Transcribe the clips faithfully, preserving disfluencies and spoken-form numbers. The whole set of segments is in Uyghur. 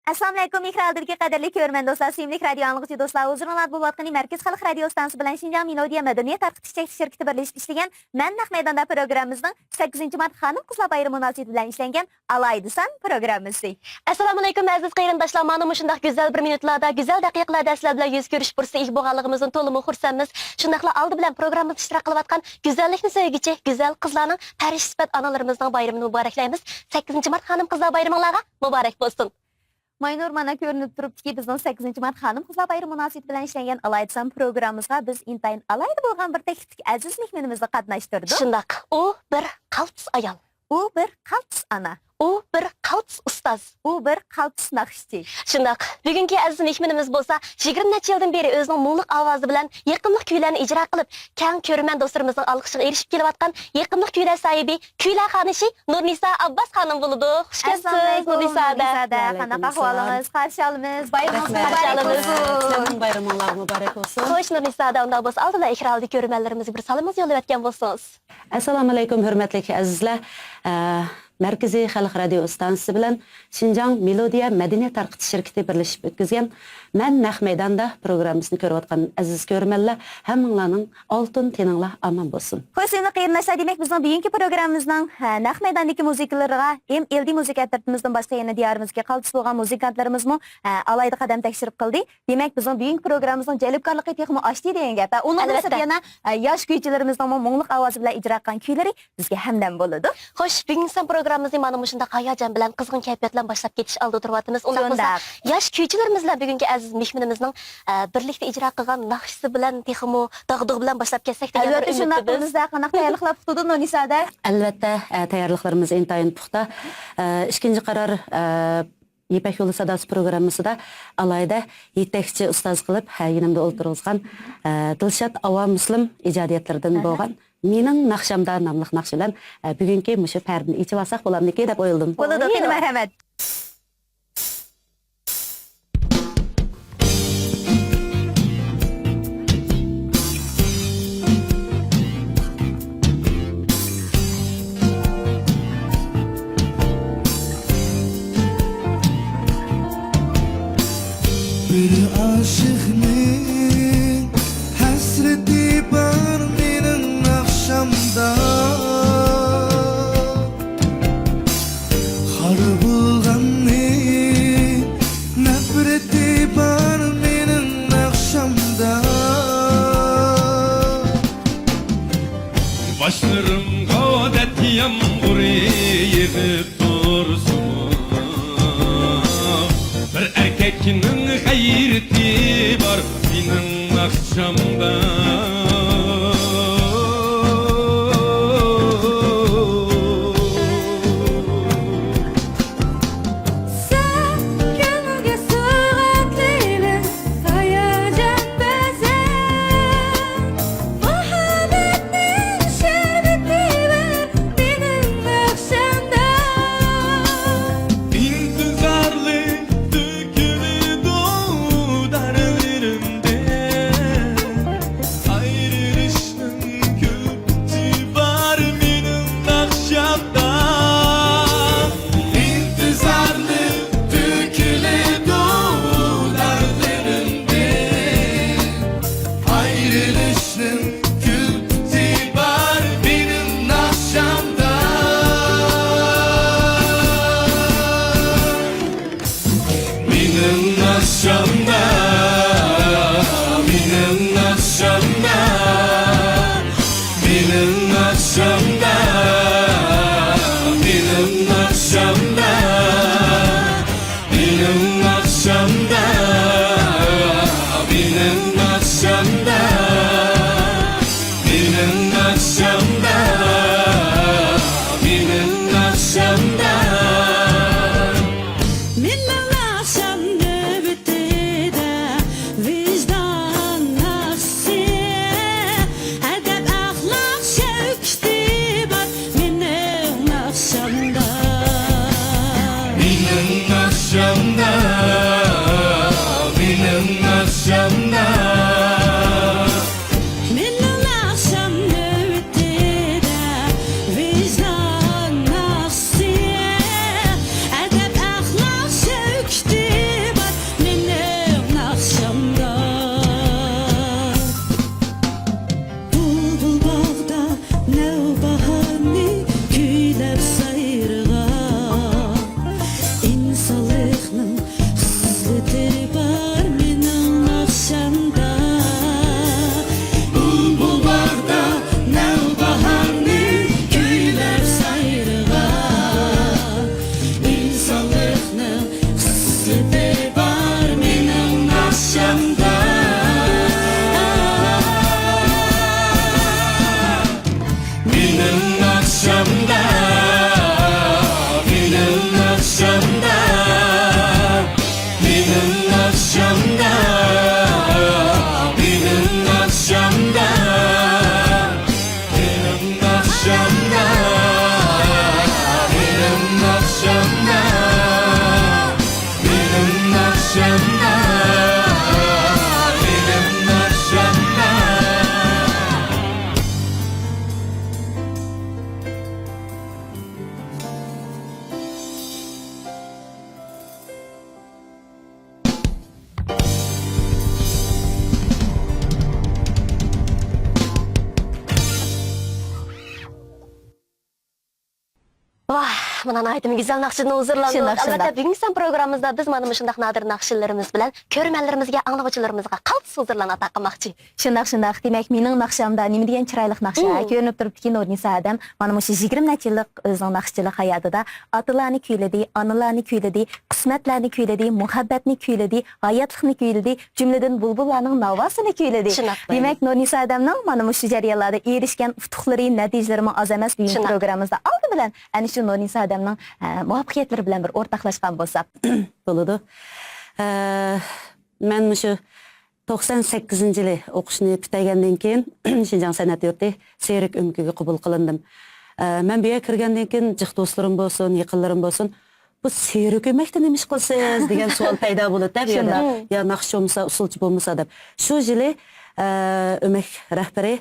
ئەسسالامۇئەلەيكۇم، ئېكران ئالدىدىكى قەدىرلىك كۆرۈرمەن دوستلار، سۆيۈملۈك رادىيو ئاڭلىغۇچى دوستلار، ھۇزۇرۇڭلاردا بولۇۋاتقىنى مەركىزىي خەلق رادىيو ئىستانسىسى بىلەن شىنجاڭ مېلودىيە مەدەنىيەت تارقىتىش چەكلىك شىركىتى بىرلىشىپ ئىشلىگەن مەن نەق مەيداندا پروگراممىمىزنىڭ سەككىزىنچى مارت خانىم-قىزلار بايرىمى مۇناسىۋىتى بىلەن ئىشلەنگەن ئالاھىدە سان پروگراممىسى. ئەسسالامۇئەلەيكۇم، ئەزىز قېرىنداشلار، مانا مۇشۇنداق گۈزەل بىر مىنۇتلاردا، گۈزەل دەقىقىلەردە سىلەر بىلەن يۈز كۆرۈشۈش پۇرسىتىگە ئىگە بولغانلىقىمىزدىن تولىمۇ خۇرسەنمىز. شۇنداقلا ئالدى بىلەن پروگراممىمىزدا ئىشتىراك قىلىۋاتقان گۈزەللىكنى سۆيگۈچى گۈزەل قىزلارنىڭ پەرىشتە سۈپەت ئانىلىرىمىزنىڭ بايرىمىنى مۇبارەكلەيمىز. سەككىزىنچى مارت خانىم-قىزلار بايرىمىڭلارغا مۇبارەك بولسۇن! ماينۇر، مانا كۆرۈنۈپ تۇرۇپتۇكى، بىزنىڭ سەككىزىنچى مارت خانىم-قىزلار بايرىمى مۇناسىۋىتى بىلەن ئىشلەنگەن ئالاھىدە سان پروگراممىمىزغا بىز ئىنتايىن ئالاھىدە بولغان بىر تەكلىپتىكى ئەزىز مېھمىنىمىزنى قاتناشتۇردۇق. شۇنداق، ئۇ بىر قالتىس ئايال. ئۇ بىر قالتىس ئانا. ئۇ بىر قالتىس ئۇستاز. ئۇ بىر قالتىس ناخشىچى. شۇنداق، بۈگۈنكى ئەزىز مېھمىنىمىز بولسا يىگىرمە نەچچە يىلدىن بېرى ئۆزىنىڭ مۇڭلۇق ئاۋازى بىلەن يېقىملىق كۈيلەرنى ئىجرا قىلىپ، كەڭ كۆرۈرمەن دوستلىرىمىزنىڭ ئالقىشىغا ئېرىشىپ كېلىۋاتقان يېقىملىق كۈيلەر ساھىبى، كۈيلەر خانىشى نۇرنىسا ئابباس خانىم بولىدۇ. خۇش كەپسىز، ئەسسالامۇئەلەيكۇم، نۇرنىسا ھەدە. نۇرنىسا ھەدە، قانداق ئەھۋالىڭىز؟ قارشى ئالىمىز. بايرىمىڭىز مۇبارەك بولسۇن. سىلەرنىڭ بايرىمىڭلار مۇبارەك بولسۇن. خوش، نۇرنىسا ھەدە، ئۇنداق بولسا ئالدىدا ئېكران ئالدىدىكى كۆرۈرمەنلىرىمىزگە بىر سالىمىڭىزنى يوللىۋەتكەن بولسىڭىز. ئەسسالامۇئەلەيكۇم، ھۆرمەتلىك ئەزىزلەر. ئە، مەركىزىي خەلق رادىيو ئىستانسىسى بىلەن شىنجاڭ مېلودىيە مەدەنىيەت تارقىتىش شىركىتى بىرلىشىپ ئۆتكۈزگەن مەن نەق مەيداندا پروگراممىسىنى كۆرۈۋاتقان ئەزىز كۆرۈرمەنلەر، ھەممىڭلارنىڭ ئالتۇن تېنىڭلار ئامان بولسۇن. خوش، سۆيۈملۈك قېرىنداشلار، دېمەك، بىزنىڭ بۈگۈنكى پروگراممىمىزنىڭ، ھە، نەق مەيداندىكى مۇزىكىلىرىغا ھەم ئىلدى مۇزىكا ئەترىتىمىزدىن باشقا يەنە دىيارىمىزدىكى قالتىس بولغان مۇزىكانتلىرىمىزمۇ، ھە، ئالاھىدە قەدەم تەكشۈرۈپ قىلدى. دېمەك، بىزنىڭ بۈگۈنكى پروگراممىمىزنىڭ جەلپكارلىقى تېخىمۇ ئاشتى دېگەن گەپ. ھە، ئۇنىڭدىن سىرت ئەلۋەتتە. يەنە، ھە، ياش كۈيچىلىرىمىزنىڭمۇ مۇڭلۇق ئاۋازى بىلەن ئىجرا قىلغان كۈيلىرى بىزگە ھەمدەم بولىدۇ. خوش، بۈگۈنكى سان پروگراممىمىزنى مانا مۇشۇنداق ھاياجان بىلەن، قىزغىن كەيپىيات بىلەن باشلاپ كېتىش ئالدىدا تۇرۇۋاتىمىز. ئۇنداق بولسا، شۇنداق. ياش كۈيچىلىرىمىز بىلەن بۈگۈنكى ئەزىز مېھمىنىمىزنىڭ، ئە، بىرلىكتە ئىجرا قىلغان ناخشىسى بىلەن تېخىمۇ داغدۇغا بىلەن باشلاپ كەتسەك دېگەن بىر ئەلۋەتتە، شۇنداق ئۈمىدتىمىز. قىلىمىز. قانداق تەييارلىقلار پۇختا ئىدى، نۇرنىسا ھەدە؟ ئەلۋەتتە، ئە، تەييارلىقلىرىمىز ئىنتايىن پۇختا. ئە، ئىككىنچى قارار، ئە، يىپەك يولى ساداسى پروگراممىسىدا ئالاھىدە يېتەكچى ئۇستاز قىلىپ، ھە، يېنىمدا ئولتۇرغۇزغان، ئە، دىلشات ئاۋا مۇسلىم ئىجادىيەتلىرىدىن بولغان مېنىڭ ناخشامدا ناملىق ناخشا بىلەن، ئە، بۈگۈنكى مۇشۇ پەردىنى ئېچىۋالساق بولامدىكى دەپ ئويلىدىم. بولىدۇ، قېنى، مەرھەمەت. بىر ئاشىقنىڭ ھەسرىتى بار مېنىڭ ناخشامدا. خار بولغاننىڭ نەپرىتى بار مېنىڭ ناخشامدا. باشلىرىمغا دەرد يامغۇرى يېغىپ تۇرسىمۇ، بىر ئەركەكنىڭ غەيرىتى بار مېنىڭ ناخشامدا. سەن كۆڭۈلگە سىغىپ تىلىم ھاياجان بەزەن، مۇھەببەتنىڭ شەربىتى بار مېنىڭ ناخشامدا. ئىنتىزارلىق تۆكۈلىدۇ دارلىرىمدىن. مانا ناھايىتىمۇ گۈزەل ناخشىدىن ھۇزۇرلاندۇق. شۇنداق، ئەلۋەتتە، شۇنداق. بۈگۈنكى سان پروگراممىمىزدا بىز مانا مۇشۇنداق نادىر ناخشىلىرىمىز بىلەن كۆرۈرمەنلىرىمىزگە، ئاڭلىغۇچىلىرىمىزغا قالتىس ھۇزۇرلارنى ئاتا قىلماقچى. شۇنداق، شۇنداق. دېمەك، مېنىڭ ناخشامدا نېمە دېگەن چىرايلىق ناخشا، ھە، كۆرۈنۈپ تۇرۇپتۇكى، نۇرنىسا ھەدەم. مانا مۇشۇ يىگىرمە نەچچە يىللىق ئۆزىنىڭ ناخشىچىلىق ھاياتىدا ئاتىلارنى كۈيلىدى، ئانىلارنى كۈيلىدى، قىسمەتلەرنى كۈيلىدى، مۇھەببەتنى كۈيلىدى، ھاياتلىقنى كۈيلىدى، جۈملىدىن بۇلبۇللارنىڭ ناۋاسىنى كۈيلىدى. شۇنداق. دېمەك، نۇرنىسا ھەدەمنىڭ مانا مۇشۇ جەريانلاردا ئېرىشكەن ئۇتۇقلىرى، نەتىجىلىرىمۇ ئاز ئەمەس. بۈگۈنكى شۇنداق. پروگراممىمىزدا ئالدى بىلەن ئەنە شۇ نۇرنىسا ھەدەمنىڭ، ئە، مۇۋەپپەقىيەتلىرى بىلەن بىر ئورتاقلاشقان بولساق. بولىدۇ. ئە، مەن مۇشۇ توقسان سەككىزىنچى يىلى ئوقۇشنى پۈتتۈرگەندىن كېيىن، شىنجاڭ سەنئەت يۇرتى سېرك ئۆمىكىگە قوبۇل قىلىندىم. ئە، مەن بۇ يەرگە كىرگەندىن كېيىن جىق دوستلىرىم بولسۇن، يېقىنلىرىم بولسۇن، «بۇ سېرك ئۆمەكتە نېمە ئىش قىلىسىز؟» دېگەن سوئال پەيدا بولىدۇ، بۇ يەردە. شۇنداق. يا ناخشىچى بولمىسا، ئۇسسۇلچى بولمىسا دەپ. شۇ يىلى، ئە، ئۆمەك رەھبىرى،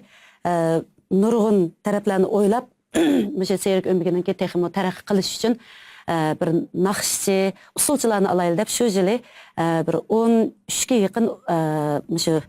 ئە، نۇرغۇن تەرەپلەرنى ئويلاپ، مۇشۇ سېرك ئۆمىكىنىڭكى تېخىمۇ تەرەققىي قىلىشى ئۈچۈن، ئە، بىر ناخشىچى، ئۇسسۇلچىلارنى ئالايلى دەپ، شۇ يىلى، ئە، بىر ئون ئۈچكە يېقىن، ئە، مۇشۇ،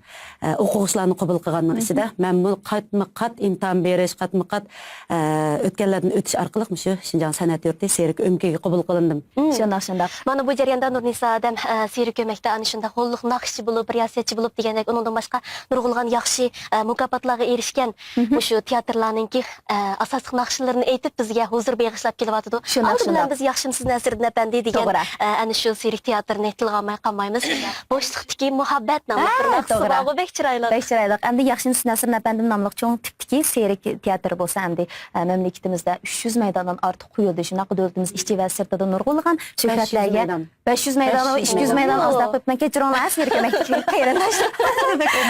ئە، ئوقۇغۇچىلارنى قوبۇل قىلغاننىڭ ئىچىدە مەنمۇ قاتمۇ قات ئىمتىھان بېرىش، قاتمۇ قات، ئە، ئۆتكەنلەردىن ئۆتۈش ئارقىلىق مۇشۇ شىنجاڭ سەنئەت يۇرتى سېرك ئۆمىكىگە قوبۇل قىلىندىم. شۇنداق، شۇنداق. مانا بۇ جەرياندا نۇرنىسا ھەدەم، ئە، سېرك ئۆمەكتە ئەنە شۇنداق ھونلۇق ناخشىچى بولۇپ، رىياسەتچى بولۇپ دېگەندەك، ئۇنىڭدىن باشقا نۇرغۇنلىغان ياخشى، ئە، مۇكاپاتلارغا ئېرىشكەن مۇشۇ تىياتىرلارنىڭكى، ئە، ئاساسلىق ناخشىلىرىنى ئېيتىپ، بىزگە ھۇزۇر بېغىشلاپ كېلىۋاتىدۇ. شۇنداق، ئالدى بىلەن شۇنداق. بىز ياخشىمۇ سىز نەسىردىن ئەپەندى دېگەن، توغرا. ئە، ئەنە شۇ سېرك تىياتىرىنى تىلغا ئالماي قالمايمىز. بوشلۇقتىكى مۇھەببەت ناملىق بىر ھە، ناخشىسى توغرا. بارغۇ، بەك چىرايلىق. بەك چىرايلىق. ئەمدى ياخشىمۇ سىز نەسىردىن ئەپەندىم ناملىق چوڭ تىپتىكى سېرك تىياتىرى بولسا ئەمدى، ئە، مەملىكىتىمىزدە ئۈچ يۈز مەيداندىن ئارتۇق قويۇلدى. شۇنداق دۆلىتىمىز ئىچى ۋە سىرتىدا نۇرغۇنلىغان شۆھرەتلەرگە بەش يۈز مەيدان. بەش يۈز مەيدان، بەش يۈز ئىككى يۈز مەيدان مەيدان. ئازراق بېرىپمەن، كەچۈرۈڭلار، سېرك ئۆمەكتىكى قېرىنداشلار.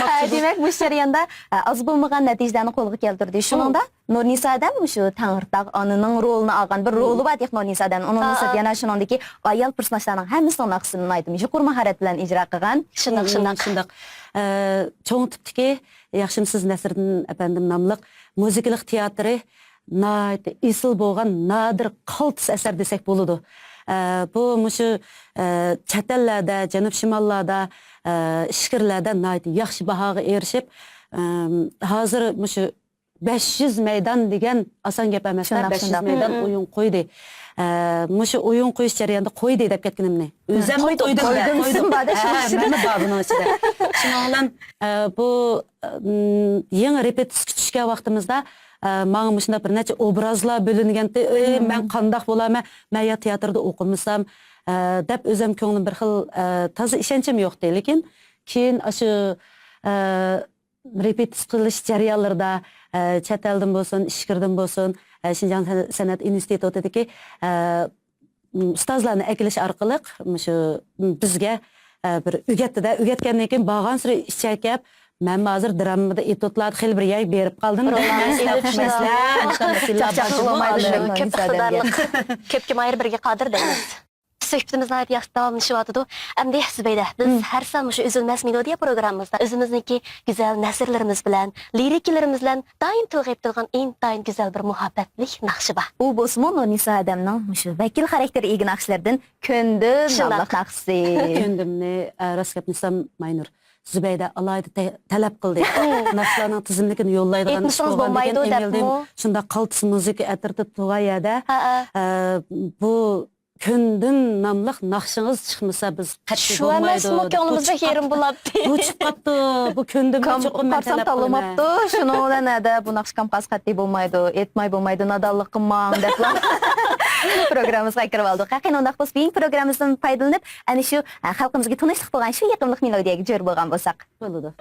ھە، دېمەك، مۇشۇ جەرياندا، ئە، ئاز بولمىغان نەتىجىلەرنى قولغا كەلتۈردى. شۇنىڭدا نۇرنىسا ھەدەم مۇشۇ تەڭرىتاغ ئانىنىڭ رولىنى ئالغان، بىر رولى بار دېيىق نۇرنىسا ھەدەم. ئۇنىڭدىن سىرت يەنە شۇنىڭدىكى ئايال پېرسوناژلارنىڭ ھەممىسىنىڭ ناخشىسىنى ناھايىتى يۇقىرى ماھارەت بىلەن ئىجرا قىلغان. شۇنداق، شۇنداق. شۇنداق. ئە، چوڭ تىپتىكى ياخشىمۇ سىز نەسىردىن ئەپەندىم ناملىق مۇزىكىلىق تىياتىرى ناھايىتى ئېسىل بولغان نادىر قالتىس ئەسەر دېسەك بولىدۇ. ئە، بۇ مۇشۇ، ئە، چەت ئەللەردە، جەنۇب شىماللاردا، ئە، ئىچكىرىلەردە ناھايىتى ياخشى باھاغا ئېرىشىپ، ئەم، ھازىر مۇشۇ بەش يۈز مەيدان دېگەن ئاسان گەپ ئەمەس-دە، شۇنداق، بەش يۈز شۇنداق. مەيدان ئويۇن قويدى. ئە، مۇشۇ ئويۇن قويۇش جەريانىدا قويدى دەپ كەتكىنىمنى. ئۆزۈممۇ قويدۇم، قويدۇم، قويدۇم. قويدۇم. ھە، مەنمۇ بار بۇنىڭ ئىچىدە. شۇنىڭ بىلەن، ئە، بۇ، ئىم، يېڭى رېپېتىتسكا چۈشكەن ۋاقتىمىزدا، ئە، ماڭا مۇشۇنداق بىر نەچچە ئوبرازلار بۆلۈنگەنتى، ئۆي، مەن قانداق بولارمەن، مەن يا تىياتىردا ئوقۇمىسام، ئە، دەپ ئۆزۈم كۆڭلۈم بىر خىل، ئە، تازا ئىشەنچىم يوقتى. لېكىن كېيىن ئاشۇ، ئە، رېپېتىتسىيە قىلىش جەريانلىرىدا، ئە، چەت ئەلدىن بولسۇن، ئىچكىرىدىن بولسۇن، ئە، شىنجاڭ سەن-، سەنئەت ئىنستىتۇتىدىكى، ئە، ئۇستازلارنى ئەكېلىش ئارقىلىق مۇشۇ بىزگە، ئە، بىر ئۆگەتتى-دە، ئۆگەتكەندىن كېيىن بارغانسېرى ئىچەكەپ، مەنمۇ ھازىر دراممىدا، ئېتۇتلاردا خېلى بىر يەرگە بېرىپ قالدىم. روللارنى ئېلىپ شۇنداق. چاقچاق قىلالمايدۇ. كۆپ ئىقتىدارلىق، كۆپكە ماھىر، بىرگە قادىر دەيمىز. سۆھبىتىمىز ناھايىتى ياخشى داۋاملىشىۋاتىدۇ. ئەمدى زۇبەيدە، بىز ھەر سان مۇشۇ ئۈزۈلمەس مېلودىيە پروگراممىمىزدا ئۆزىمىزنىڭكى گۈزەل نەسرلىرىمىز بىلەن، لىرىكىلىرىمىز بىلەن دائىم تىلغا ئېلىپ تۇرىدىغان ئىنتايىن گۈزەل بىر مۇھەببەتلىك ناخشا بار. ئۇ بولسىمۇ نۇرنىسا ھەدەمنىڭ مۇشۇ ۋەكىل خاراكتېرىگە ئىگە ناخشىلىرىدىن كۆندۈم ناملىق ناخشىسى. كۆندۈمنى، ئە، راست گەپنى ئېيتسام، ماينۇر، زۇبەيدە ئالاھىدە تە-، تەلەپ قىلدى. ناخشىلارنىڭ تىزىملىكىنى يوللايدىغان ئىش بولغاندىكىن، ئېمىلدىم شۇنداق قالتىس مۇزىكا ئەترىتىپ تۇرغان يەردە، ئە، بۇ كۆندۈم ناملىق ناخشىڭىز چىقمىسا بىز قەتئىي بولمايدۇ. شۇ ئەمەسمۇ كۆڭلىمىزدە يېرىم بولاتتى. بۇ چىقىپ قاپتۇ، بۇ كۆندۈمنى چوقۇم مەن تەلەپ قىلىمەن. شۇنىڭ بىلەن ھەدە بۇ ناخشا كامقاس قەتئىي بولمايدۇ، ئېيتماي بولمايدۇ، نادانلىققا ماڭ دەپلا پروگراممىمىزغا كىرىۋالدۇق. ھەقىقەتەن ئۇنداق بولسا بۈگۈنكى پروگراممىمىزدىن پايدىلىنىپ، ئەنە شۇ، ئە، خەلقىمىزگە تونۇشلۇق بولغان شۇ يېقىملىق مېلودىيەگە جۆر بولغان بولساق. بولىدۇ.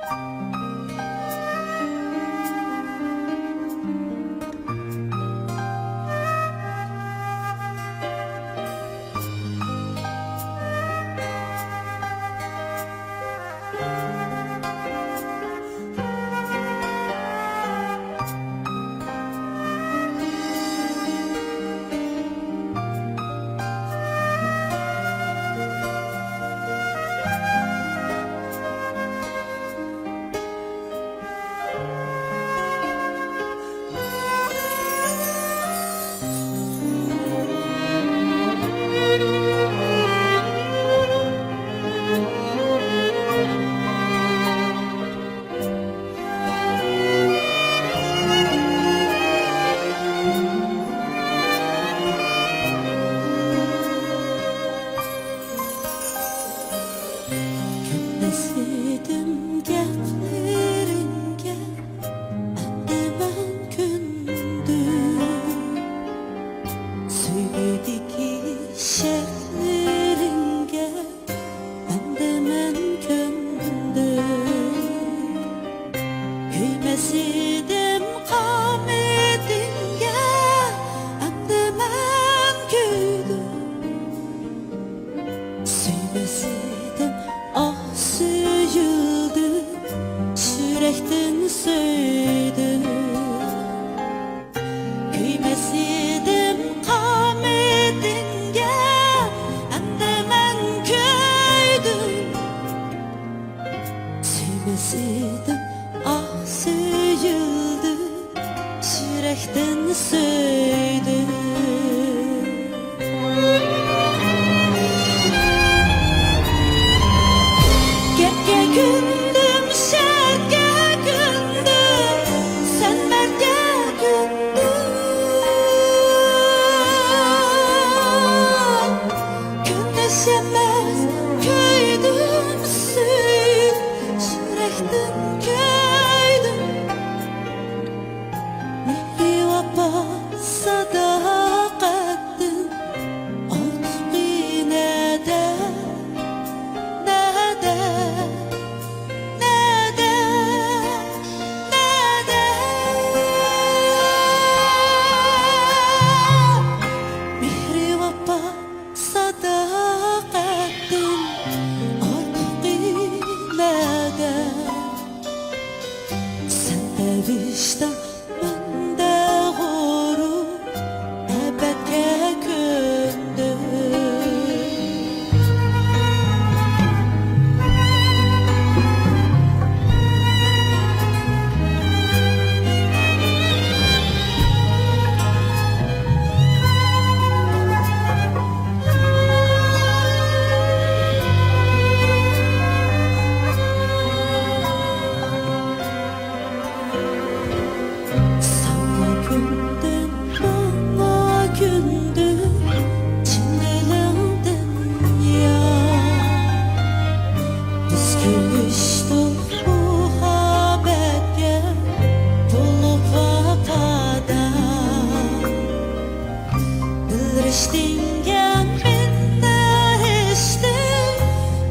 ئىشتىنگەن مىننە ھېشتىن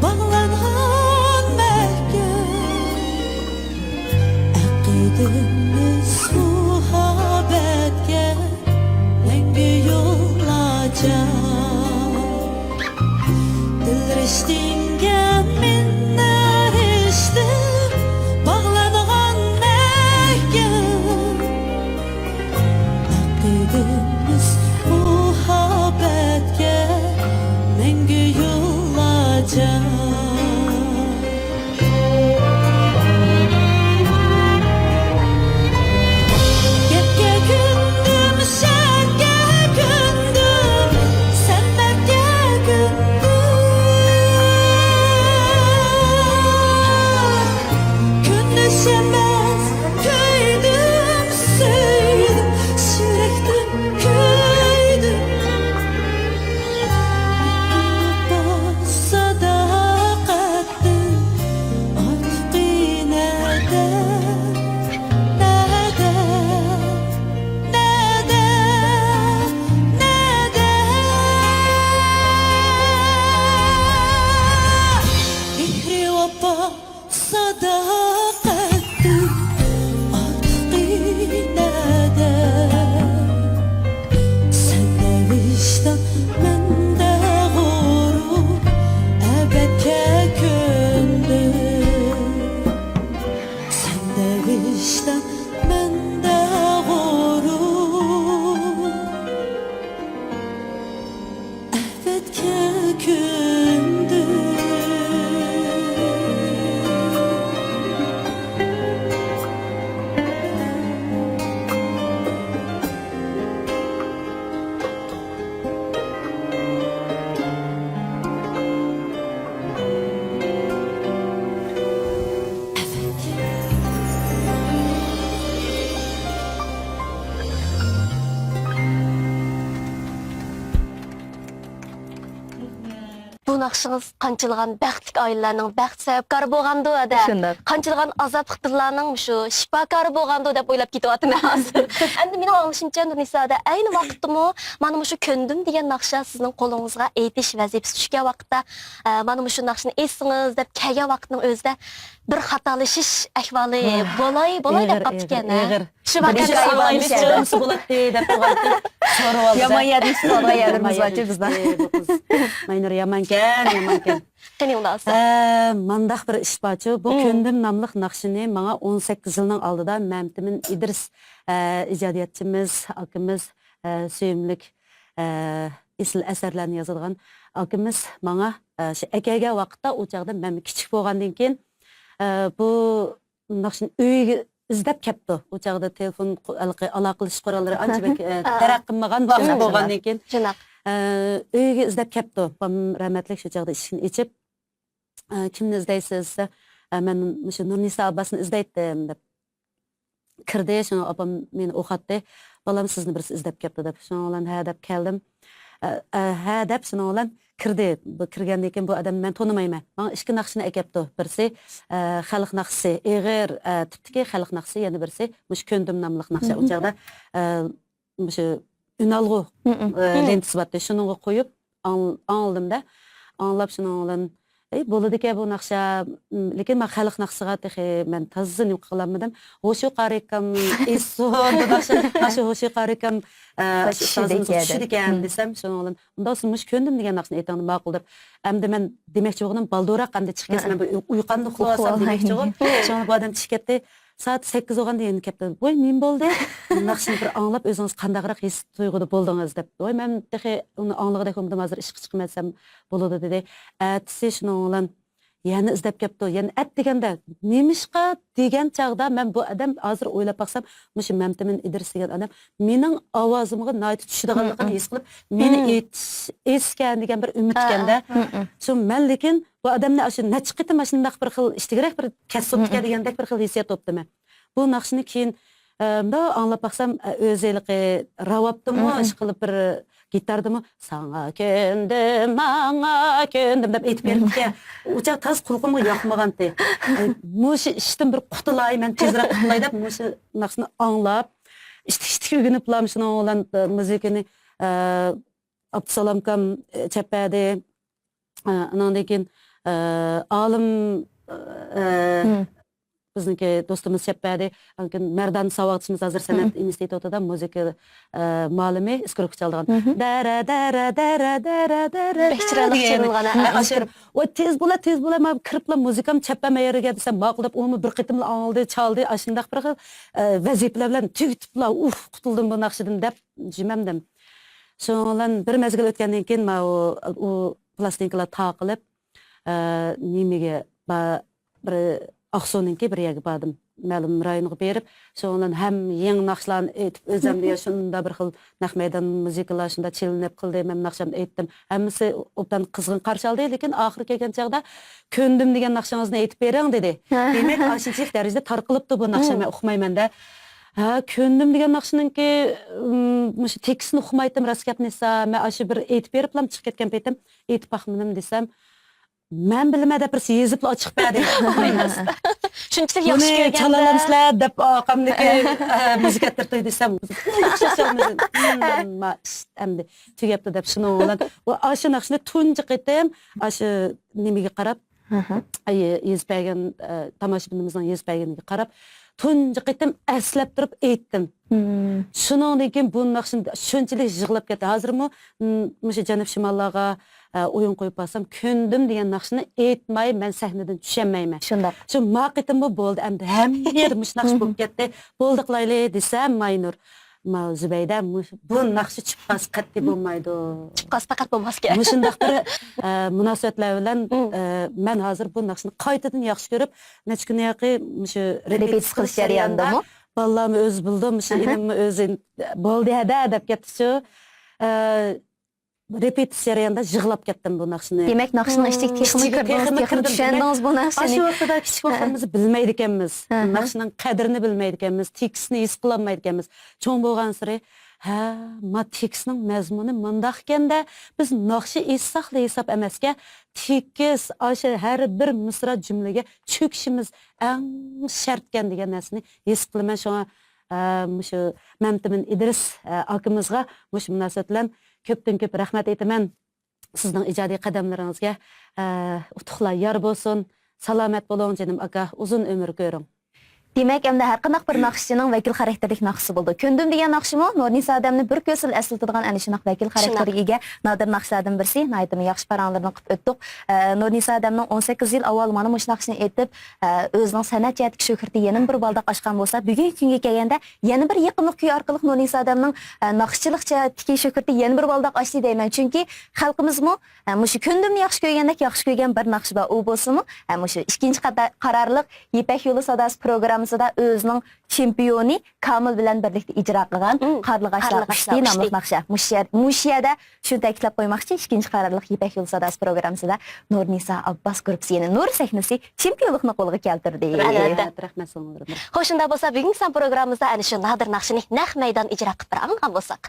باغلانغان مەھكەم. ئەقىدىمىز مۇھەببەتكە مەڭگۈ يوللاجاق. دىل رىشتىڭگە مىننە ھېشتىن باغلانغان مەھكەم. ئەقىدىمىز مۇھەببەتكە مەڭگۈ يوللاجاق. گەپكە كۆندۈم، شەرتكە كۆندۈم، سەن دەردكە كۆندۈم. كۆندۈش ئەمەس، كۆيدۈم، سۆيدۈم، يۈرەكتىن كۆيدۈم. ساداقەت ئارتۇقى نەدە، نەدە، نەدە، نەدە؟ مېھرى ۋاپا، ساداقەتتىن ئارتۇقى نەدە؟ سەندە ۋىجدان، مەندە غۇرۇر، ئەبەدكە كۆندۈم. سەندە ۋىجدان، مەندە غۇرۇر، ئەبەدكە كۆندۈم. بۇ ناخشىڭىز قانچىلىغان بەختلىك ئائىلىلەرنىڭ بەخت سەۋەبكارى بولغاندۇ ھەدە. شۇنداق. قانچىلىغان ئازابلىق دىللارنىڭ مۇشۇ شىپاكارى بولغاندۇ دەپ ئويلاپ كېتىۋاتىمەن ھازىر. ئەمدى مېنىڭ ئاڭلىشىمچە، نۇرنىسا ھەدە، ئەينى ۋاقىتتىمۇ مانا مۇشۇ كۆندۈم دېگەن ناخشا سىزنىڭ قولىڭىزغا ئېيتىش ۋەزىپىسى چۈشكەن ۋاقىتتا، ئە، مانا مۇشۇ ناخشىنى ئېيتسىڭىز دەپ كەلگەن ۋاقىتنىڭ ئۆزىدە بىر خاتالىشىش ئەھۋالى ۋاھ، بولاي، بولاي دەپ ئېغىر، قاپتىكەن، ئېغىر، ھە. ئېغىر. شۇ بىر ۋەقەدە ئايلايمىز. بولاتتى دەپ قويغانتى. سوراۋالدى. يامان يەردىن تۇتۇۋالغان يەرلىرىمىز بار، بىزنىڭ. ئى، بۇ قىز ماينۇر يامانكەن، يامانكەن. قېنى ئۇنداق بولسا. ئە، مانداق بىر ئىش بارچۇ، بۇ مم. كۆندۈم ناملىق ناخشىنى ماڭا ئون سەككىز يىلنىڭ ئالدىدا مەمتىمىن ئىدرىس، ئە، ئىجادىيەتچىمىز، ئاكىمىز، ئە، سۆيۈملۈك، ئە، ئېسىل ئەسەرلەرنى يازىدىغان ئاكىمىز ماڭا، ئە، شۇ ئەكەلگەن ۋاقىتتا، ئۇ چاغدا مەن كىچىك بولغاندىن كېيىن، ئە، بۇ ناخشىنى ئۆيگە ئىزدەپ كەپتۇ. ئۇ چاغدا تېلېفون قۇ-، ھېلىقى ئالاقىلىشىش قوراللىرى ئانچە بەك، ئە، تەرەققىي قىلمىغان ۋاقىت بولغاندىن كېيىن، شۇنداق. ئە، ئۆيگە ئىزدەپ كەپتۇ. بابام رەھمەتلىك شۇ چاغدا ئىشىكنى ئېچىپ، ئە، «كىمنى ئىزدەيسىز؟» دېسە، «ئە، مەن مۇشۇ نۇرنىسا ئاباسىنى ئىزدەيتتىم» دەپ كىردى. شۇڭا ئاپام مېنى ئوقاتتى. «بالام، سىزنى بىرسى ئىزدەپ كەپتۇ» دەپ. شۇنىڭ بىلەن ھە دەپ كەلدىم. ئە، ئە، ھە دەپ شۇنىڭ بىلەن كىردى. بۇ كىرگەندىن كېيىن بۇ ئادەمنى مەن تونۇمايمەن. ماڭا ئىككى ناخشىنى ئەكەپتۇ. بىرسى، ئە، خەلق ناخشىسى، ئېغىر، ئە، تىپتىكى خەلق ناخشىسى، يەنە بىرسى مۇشۇ كۆندۈم ناملىق ناخشا. ئۇ چاغدا، ئە، مۇشۇ ئۈنئالغۇ، ئە، لېنتىسى بارتتى. شۇنىڭغا قويۇپ ئاڭ-، ئاڭلىدىم-دە. ئاڭلاپ شۇنىڭ بىلەن، ئەي، بولىدىكەن بۇ ناخشا، لېكىن مەن خەلق ناخشىسىغا تېخى مەن تازا نېمە قىلالمىدىم. ھوشۇ قارىكام ئېسىل بۇ ناخشا، مانا شۇ ھوشۇ قارىكام، ئە، شۇ ئۇستازىمىزغا چۈشىدىكەن. چۈشىدىكەن دېسەم، شۇنىڭ بىلەن، ئۇنداق بولسا مۇشۇ كۆندۈم دېگەن ناخشىنى ئېيتىڭ، ماقۇل دەپ. ئەمدى مەن دېمەكچى بولغىنىم، بالدۇرراق ئەمدى چىقىپ كەتسە، مەن بۇ ئۇيقۇمنى ئۇخلاۋالسام دېمەكچى بولغان. شۇڭا بۇ ئادەم چىقىپ كەتتى. سائەت سەككىز بولغاندا يەنە كەپتۇ. «ۋوي، نېمە بولدى؟ ناخشىنى بىر ئاڭلاپ، ئۆزىڭىز قانداقراق ھېس تۇيغۇدا بولدىڭىز؟» دەپ. «ۋوي، مەن تېخى ئۇنى ئاڭلىغۇدەك بولمىدىم، ھازىر ئىشقا چىقىمەن دېسەم بولىدۇ» دېدى. ئەتىسى شۇنىڭ بىلەن يەنە ئىزدەپ كەپتۇ. يەنە ئەت دېگەندە، نېمىشقا دېگەن چاغدا مەن بۇ ئادەم، ھازىر ئويلاپ باقسام، مۇشۇ مەمتىمىن ئىدرىس دېگەن ئادەم مېنىڭ ئاۋازىمغا ناھايىتى چۈشىدىغانلىقىنى ھېس قىلىپ، مېنى ئېيتىش، ئېيتىشكەن دېگەن بىر ئۈمىدكەندە. شۇ مەن لېكىن بۇ ئادەمنى ئاشۇ نەچچە قېتىم ئاشۇنداق بىر خىل ئىشتىكرەك بىر كەس سوپتىكەن دېگەندەك بىر خىل ھېسسىيات بوپتۇ مەن. بۇ ناخشىنى كېيىن، ئە، مۇنداق ئاڭلاپ باقسام، ئە، ئۆزى ھېلىقى راۋابتىمۇ، ئىشقىلىپ بىر گىتاردىمۇ «ساڭا كۆندۈم، ماڭا كۆندۈم» دەپ ئېيتىپ بېرىپتىكەن. ئۇ چاغ تاز قۇلىقىمغا ياقمىغانتى. ئە، مۇشۇ ئىشتىن بىر قۇتۇلاي، مەن تېزرەك قۇتۇلاي دەپ مۇشۇ ناخشىنى ئاڭلاپ، ئىشتىك-ئىشتىك ئۆگىنىپلا مۇشۇنىڭ بىلەن، ئە، مۇزىكىنى، ئە، ئابدۇسالامكام، ئە، چەپ بەردى. ئە، ئۇنىڭدىن كېيىن، ئە، ئالىم، ئە، بىزنىڭكى دوستىمىز چەپ بەردى. ئاندىن كېيىن مەردان ساۋاقدىشىمىز ھازىر سەنئەت ئىنستىتۇتىدا مۇزىكا، ئە، مۇئەللىمى، ئىسكرىپكا چالىدىغان. دەرە، دەرە، دەرە، دەرە، دەرە، بەك چىرايلىق دېگەن. چېلىنغان، ھە، ئاشۇ ئاشۇ. ۋاي، تېز بولا، تېز بولا، مانا كىرىپلا مۇزىكام چەپ بەرمەي يەرگە دېسەم، ماقۇل دەپ، ئۇمۇ بىر قېتىملا ئاڭلىدى، چالدى، ئاشۇنداق بىر خىل، ئە، ۋەزىپىلەر بىلەن تۈگىتىپلا، ئۇھ، قۇتۇلدۇم بۇ ناخشىدىن دەپ جىمەمدىم. شۇنىڭ بىلەن بىر مەزگىل ئۆتكەندىن كېيىن، ماۋۇ، ئۇ پىلاستىنكىلار تاقىلىپ، ئە، نېمىگە با-، بىر ئاقسۇنىڭكى بىر يەرگە باردىم. مەلۇم رايونغا بېرىپ، شۇنىڭ بىلەن ھەم يېڭى ناخشىلارنى ئېيتىپ، ئۆزۈمدە يا شۇنداق بىر خىل نەق مەيدان مۇزىكىلار شۇنداق چېلىنىپ قىلدىم، ھەم ناخشامنى ئېيتتىم. ھەممىسى ئوبدان قىزغىن قارشى ئالدى، لېكىن ئاخىرى كەلگەن چاغدا كۆندۈم دېگەن ناخشىڭىزنى ئېيتىپ بېرىڭ، دېدى. دېمەك، ئاشۇنچىلىك دەرىجىدە تارقىلىپتۇ بۇ ناخشا، مەن ئۇقمايمەن-دە. ھە، كۆندۈم دېگەن ناخشىنىڭكى، ئىم، مۇشۇ تېكىستىنى ئۇقمايتتىم، راست گەپنى ئېيتسا، مەن ئاشۇ بىر ئېيتىپ بېرىپلا چىقىپ كەتكەن پېتىم، ئېيتىپ باقمىدىم دېسەم، مەن بىلىمەن دەپ بىرسى يېزىپلا ئاچىقىپ بەردى. شۇنچىلىك ياخشى بۇنى كۆرگەندە. چالالامسىلەر دەپ ئاقامنىڭكى، ئە، مۇزىكا ئەتتۈرۈپ قوي دېسەم، ئىشلىشالمىدىم. ئەمدى تۈگەپتۇ دەپ شۇنىڭ بىلەن. ئاشۇ ناخشىنى تۇنجى قېتىم ئاشۇ نېمىگە قاراپ، ئاي، يېزىپ بەرگەن، ئە، تاماشىبىنىمىزنىڭ يېزىپ بەرگىنىگە قاراپ، تۇنجى قېتىم ئەسلەپ تۇرۇپ ئېيتتىم. شۇنىڭدىن كېيىن بۇ ناخشىنى شۇنچىلىك يىغلاپ كەتتى. ھازىرمۇ، م، مۇشۇ جەنۇب شىماللارغا، ئە، ئويۇن قويۇپ بارسام، كۆندۈم دېگەن ناخشىنى ئېيتماي مەن سەھنىدىن چۈشەلمەيمەن. شۇنداق. شۇ ما قېتىممۇ بولدى، ئەمدى ھەممە يەردە مۇشۇ ناخشا بولۇپ كەتتى. بولدى قىلايلى دېسەم، ماينۇر، ما زۇبەيدە، مۇ-، بۇ ناخشا چۈشۈپ قالسا قەتئىي بولمايدۇ. چۈشۈپ قالسا پەقەت بولماسكەن. مۇشۇنداق بىر، ئە، مۇناسىۋەتلەر بىلەن، ئە، مەن ھازىر بۇ ناخشىنى قايتىدىن ياخشى كۆرۈپ، نەچچە كۈننىڭ ياقى مۇشۇ رېپېتىتسىيە قىلىش جەريانىدا، بالىلارمۇ ئۆزى بىلىدۇ، مۇشۇ ئىنىممۇ ئۆزى بولدى ھەدە دەپ كەتتىچۇ. ئە، رېپېتىتسىيە جەريانىدا يىغلاپ كەتتىم بۇ ناخشىنى. دېمەك، ناخشىنىڭ ئىچىگە تېخىمۇ كىردىڭىز، تېخىمۇ چۈشەندىڭىز بۇ ناخشىنى. ئاشۇ ۋاقتىدا كىچىك ۋاقتىمىزدا بىلمەيدىكەنمىز. ناخشىنىڭ قەدرىنى بىلمەيدىكەنمىز، تېكىستنى ھېس قىلالمايدىكەنمىز. چوڭ بولغانسېرى، ھە، ما تېكىستنىڭ مەزمۇنى مۇنداقكەن-دە، بىز ناخشا ئېيتساقلا ھېساب ئەمەسكەن، تېكىست، ئاشۇ ھەر بىر مىسرا جۈملىگە چۆكۈشىمىز ئەڭ شەرتكەن دېگەن نەرسىنى ھېس قىلىمەن. شۇڭا، ئە، مۇشۇ مەمتىمىن ئىدرىس، ئە، ئاكىمىزغا مۇشۇ مۇناسىۋەت بىلەن كۆپتىن كۆپ رەھمەت ئېيتىمەن. سىزنىڭ ئىجادىي قەدەملىرىڭىزگە، ئە، ئۇتۇقلار يار بولسۇن. سالامەت بولۇڭ، جېنىم ئاكا. ئۇزۇن ئۆمۈر كۆرۈڭ. دېمەك، ئەمدى ھەر قانداق بىر ناخشىچىنىڭ ۋەكىل خاراكتېرلىك ناخشىسى بولىدۇ. كۆندۈم دېگەن ناخشىمۇ نۇرنىسا ھەدەمنى بىر كۆزدىلا ئەسلىتىدىغان ئەنە شۇنداق ۋەكىل خاراكتېرگە ئىگە نادىر ناخشىلاردىن بىرسى. ناھايىتىمۇ ياخشى پاراڭلىرىنى قىلىپ ئۆتتۇق. ئە، نۇرنىسا ھەدەمنىڭ ئون سەككىز يىل ئاۋۋال مانا مۇشۇ ناخشىنى ئېيتىپ، ئە، ئۆزىنىڭ سەنئەت جەھەتتىكى شۆھرىتى يەنە بىر بالداق ئاشقان بولسا، بۈگۈنكى كۈنگە كەلگەندە يەنە بىر يېقىملىق كۈي ئارقىلىق نۇرنىسا ھەدەمنىڭ، ئە، ناخشىچىلىق جەھەتتىكى شۆھرىتى يەنە بىر بالداق ئاشتى دەيمەن. چۈنكى خەلقىمىزمۇ، ئە، مۇشۇ كۆندۈمنى ياخشى كۆرگەندەك ياخشى كۆرگەن بىر ناخشا بار. ئۇ بولسىمۇ، ئە، مۇشۇ ئىككىنچى قاتا-، قارارلىق يىپەك يولى ساداسى پروگراممىسىدا ئۆزىنىڭ چېمپىيونى كامىل بىلەن بىرلىكتە ئىجرا قىلغان قارلىغاچلار قۇشتى ناملىق ناخشا. مۇشۇ يەر-، مۇشۇ يەردە شۇنى تەكىتلەپ قويماقچى، ئىككىنچى قارارلىق يىپەك يولى ساداسى پروگراممىسىدا نۇرنىسا ئابباس گۇرۇپپىسى، يەنى نۇر سەھنىسى چېمپىيونلۇقنى قولغا كەلتۈردى. ئەلۋەتتە. رەھمەت، سىڭلىم. خوش، شۇنداق بولسا، بۈگۈنكى سان پروگراممىمىزدا ئەنە شۇ نادىر ناخشىنى نەق مەيدان ئىجرا قىلىپ بىر ئاڭلىغان بولساق.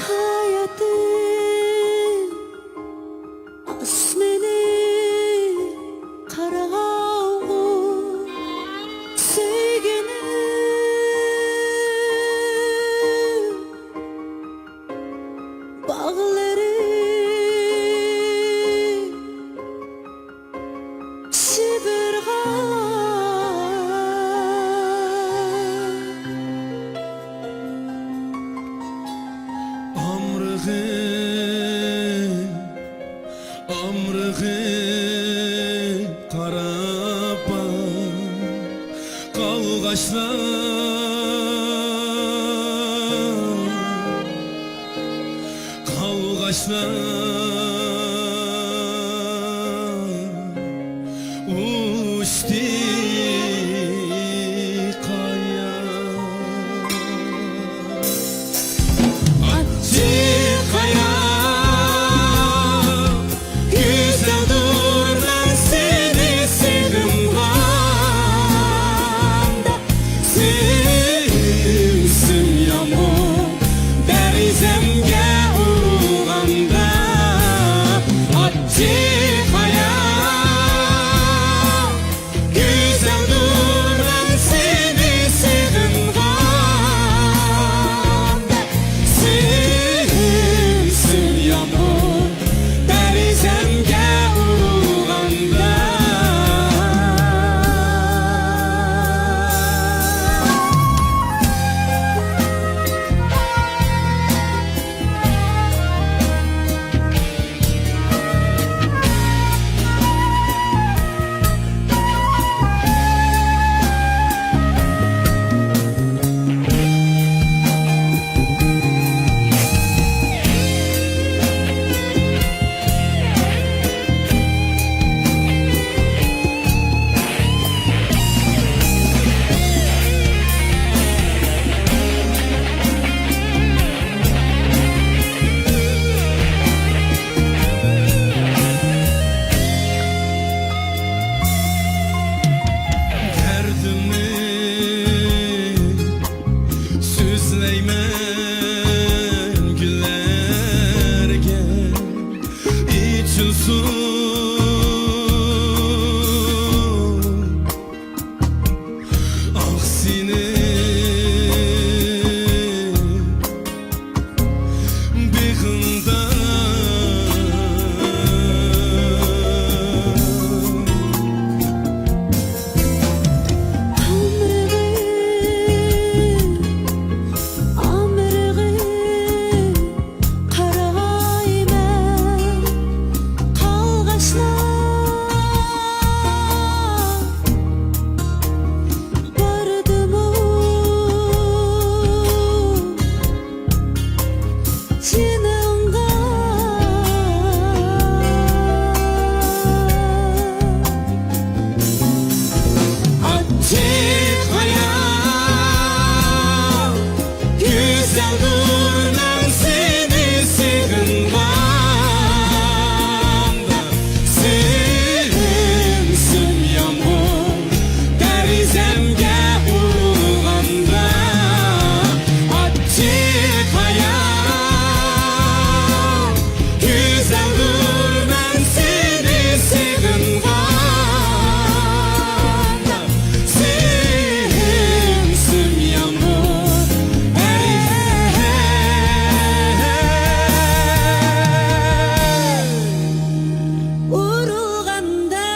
ھاياتىم ئاسمىنى قاراڭغۇ، سۆيگۈنۈم باغلىرى شىبىرغا. ئامرىغىن، ئامرىغىن قارا باغ، قالغاچلار، قالغاچلار ئۇچتى قايا. مەن گۈللەرگە ئېچىلسۇن ئاغزىنى بېغىڭدا. قارايمەن قالغاچلار باردىمۇ جېنىڭغا. ئاچچىق ھايال گۈزەلدۇر مەن سېنى سېغىنغاندا، سىم-سىم يامغۇر دېرىزەمگە ئۇرغاندا، ئاچچىق ھايال گۈزەلدۇر مەن سېنى سېغىنغاندا، سىم-سىم يامغۇر ئۇرۇلغاندا.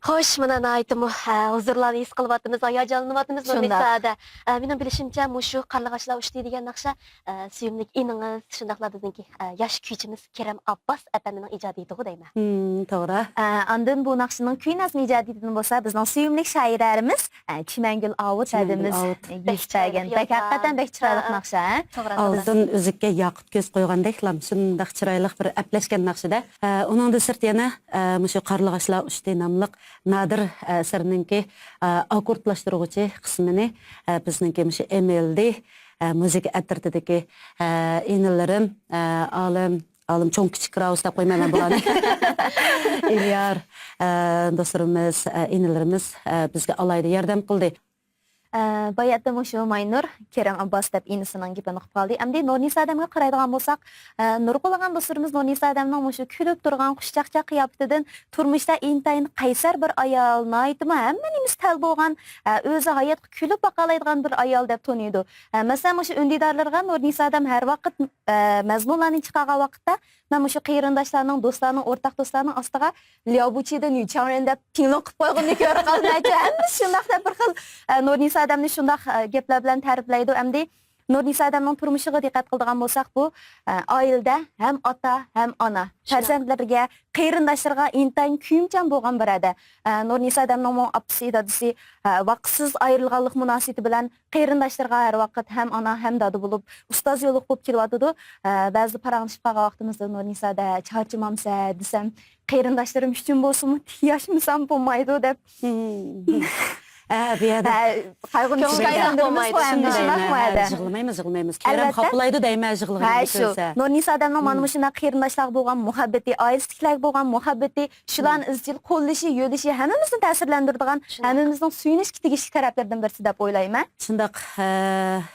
خوش، مانا ناھايىتىمۇ، ئە، ھۇزۇرلارنى ھېس قىلىۋاتىمىز، ھاياجانلىنىۋاتىمىز، شۇنداق. نۇرنىسا ھەدە. ئە، مېنىڭ بىلىشىمچە، مۇشۇ قارلىغاچلار ئۇچتى دېگەن ناخشا، ئە، سۆيۈملۈك ئىنىڭىز، شۇنداقلا بىزنىڭكى، ئە، ياش كۈيچىمىز كېرەم ئابباس ئەپەندىنىڭ ئىجادىيىتىغۇ دەيمەن. ھىم، توغرا. ئە، ئاندىن بۇ ناخشىنىڭ كۈي نەزمە ئىجادىيىتىدىن بولسا بىزنىڭ سۆيۈملۈك شائىرەمىز، ئە، چىمەنگۈل ئاۋۇت ھەدىمىز يۈز بەرگەن. بەك، ھەقىقەتەن بەك چىرايلىق ناخشا، ھە؟ توغرا، توغرا. ئالتۇن ئۈزۈككە ياقۇت كۆز قويغاندەكلا، شۇنداق چىرايلىق بىر ئەپلەشكەن ناخشىدە. ئە، ئۇنىڭدىن سىرت يەنە، ئە، مۇشۇ قارلىغاچلار ئۇچتى ناملىق نادىر، ئە، ئەسەرنىڭكى، ئە، ئاككوردلاشتۇرغۇچى قىسمىنى، ئە، بىزنىڭكى مۇشۇ ئېم ئېل دى، ئە، مۇزىكا ئەترىتىدىكى، ئە، ئىنىلىرىم، ئە، ئالىم، ئالىم چوڭ كىچىك راۋۇس دەپ قويمايمەن بۇلارنى. ئېليار، ئە، دوستلىرىمىز، ئە، ئىنىلىرىمىز، ئە، بىزگە ئالاھىدە ياردەم قىلدى. ئە، باياتتا مۇشۇ ماينۇر، كېرەم ئابباس دەپ ئىنىسىنىڭ گېپىنى قىلىپ قالدى. ئەمدى نۇرنىسا ھەدەمگە قارايدىغان بولساق، ئە، نۇرغۇنلىغان دوستلىرىمىز نۇرنىسا ھەدەمنىڭ مۇشۇ كۈلۈپ تۇرغان خۇشچاقچاق قىياپىتىدىن تۇرمۇشتا ئىنتايىن قەيسەر بىر ئايال، ناھايىتىمۇ ھەممە نېمىسى تەل بولغان، ئە، ئۆزى ھاياتقا كۈلۈپ باقالايدىغان بىر ئايال دەپ تونۇيدۇ. ئە، مەسىلەن، مۇشۇ ئۈندىدارلىرىغا نۇرنىسا ھەدەم ھەر ۋاقىت، ئە، مەزمۇنلارنى چىقارغان ۋاقىتتا، مەن مۇشۇ قېرىنداشلارنىڭ، دوستلارنىڭ، ئورتاق دوستلارنىڭ ئاستىغا لياۋبۇچىدىن يۈچاڭرېن دەپ پىڭلىڭ قىلىپ قويغىنىنى كۆرۈپ قالدىم. ھەممىسى شۇنداق دەپ بىر خىل، ئە، نۇرنىسا ھەدەمنى شۇنداق، ئە، گەپلەر بىلەن تەرىپلەيدۇ. ئەمدى نۇرنىسا ھەدەمنىڭ تۇرمۇشىغا دىققەت قىلىدىغان بولساق، بۇ، ئە، ئائىلىدە ھەم ئاتا، ھەم ئانا، شۇنداق. پەرزەنتلىرىگە، قېرىنداشلىرىغا ئىنتايىن كۆيۈمچان بولغان بىر ھەدە. ئە، نۇرنىسا ھەدەمنىڭمۇ ئاپىسى، دادىسى، ئە، ۋاقىتسىز ئايرىلغانلىق مۇناسىۋىتى بىلەن قېرىنداشلىرىغا ھەر ۋاقىت ھەم ئانا، ھەم دادا بولۇپ، ئۇستاز يوللۇق بولۇپ كېلىۋاتىدۇ. ئە، بەزىدە پاراڭلىشىپ قالغان ۋاقتىمىزدا نۇرنىسا ھەدە چارچىمامسەن دېسەم، قېرىنداشلىرىم ئۈچۈن بولسىمۇ ياشىمىسام بولمايدۇ دەپ. ھە، بۇ يەردە ھە، قايغۇنى چۈشكەندە بولمايدۇ. يىغلىمايمىز، يىغلىمايمىز. كېرەم ئەلۋەتتە. خاپىلايدۇ دەيمەن يىغلىغىنىنى ھە، شۇ. كۆرسە. نۇرنىسا ھەدەمنىڭ مانا مۇشۇنداق قېرىنداشلارغا بولغان مۇھەببىتى، ئائىلىسىدىكىلەرگە بولغان مۇھەببىتى، شۇلارنى ئىزچىل قوللىشى، يۆلىشى ھەممىمىزنى تەسىرلەندۈرىدىغان، شۇنداق. ھەممىمىزنىڭ سۆيۈنۈشكە تېگىشلىك تەرەپلىرىدىن بىرسى دەپ ئويلايمەن. شۇنداق، ئە،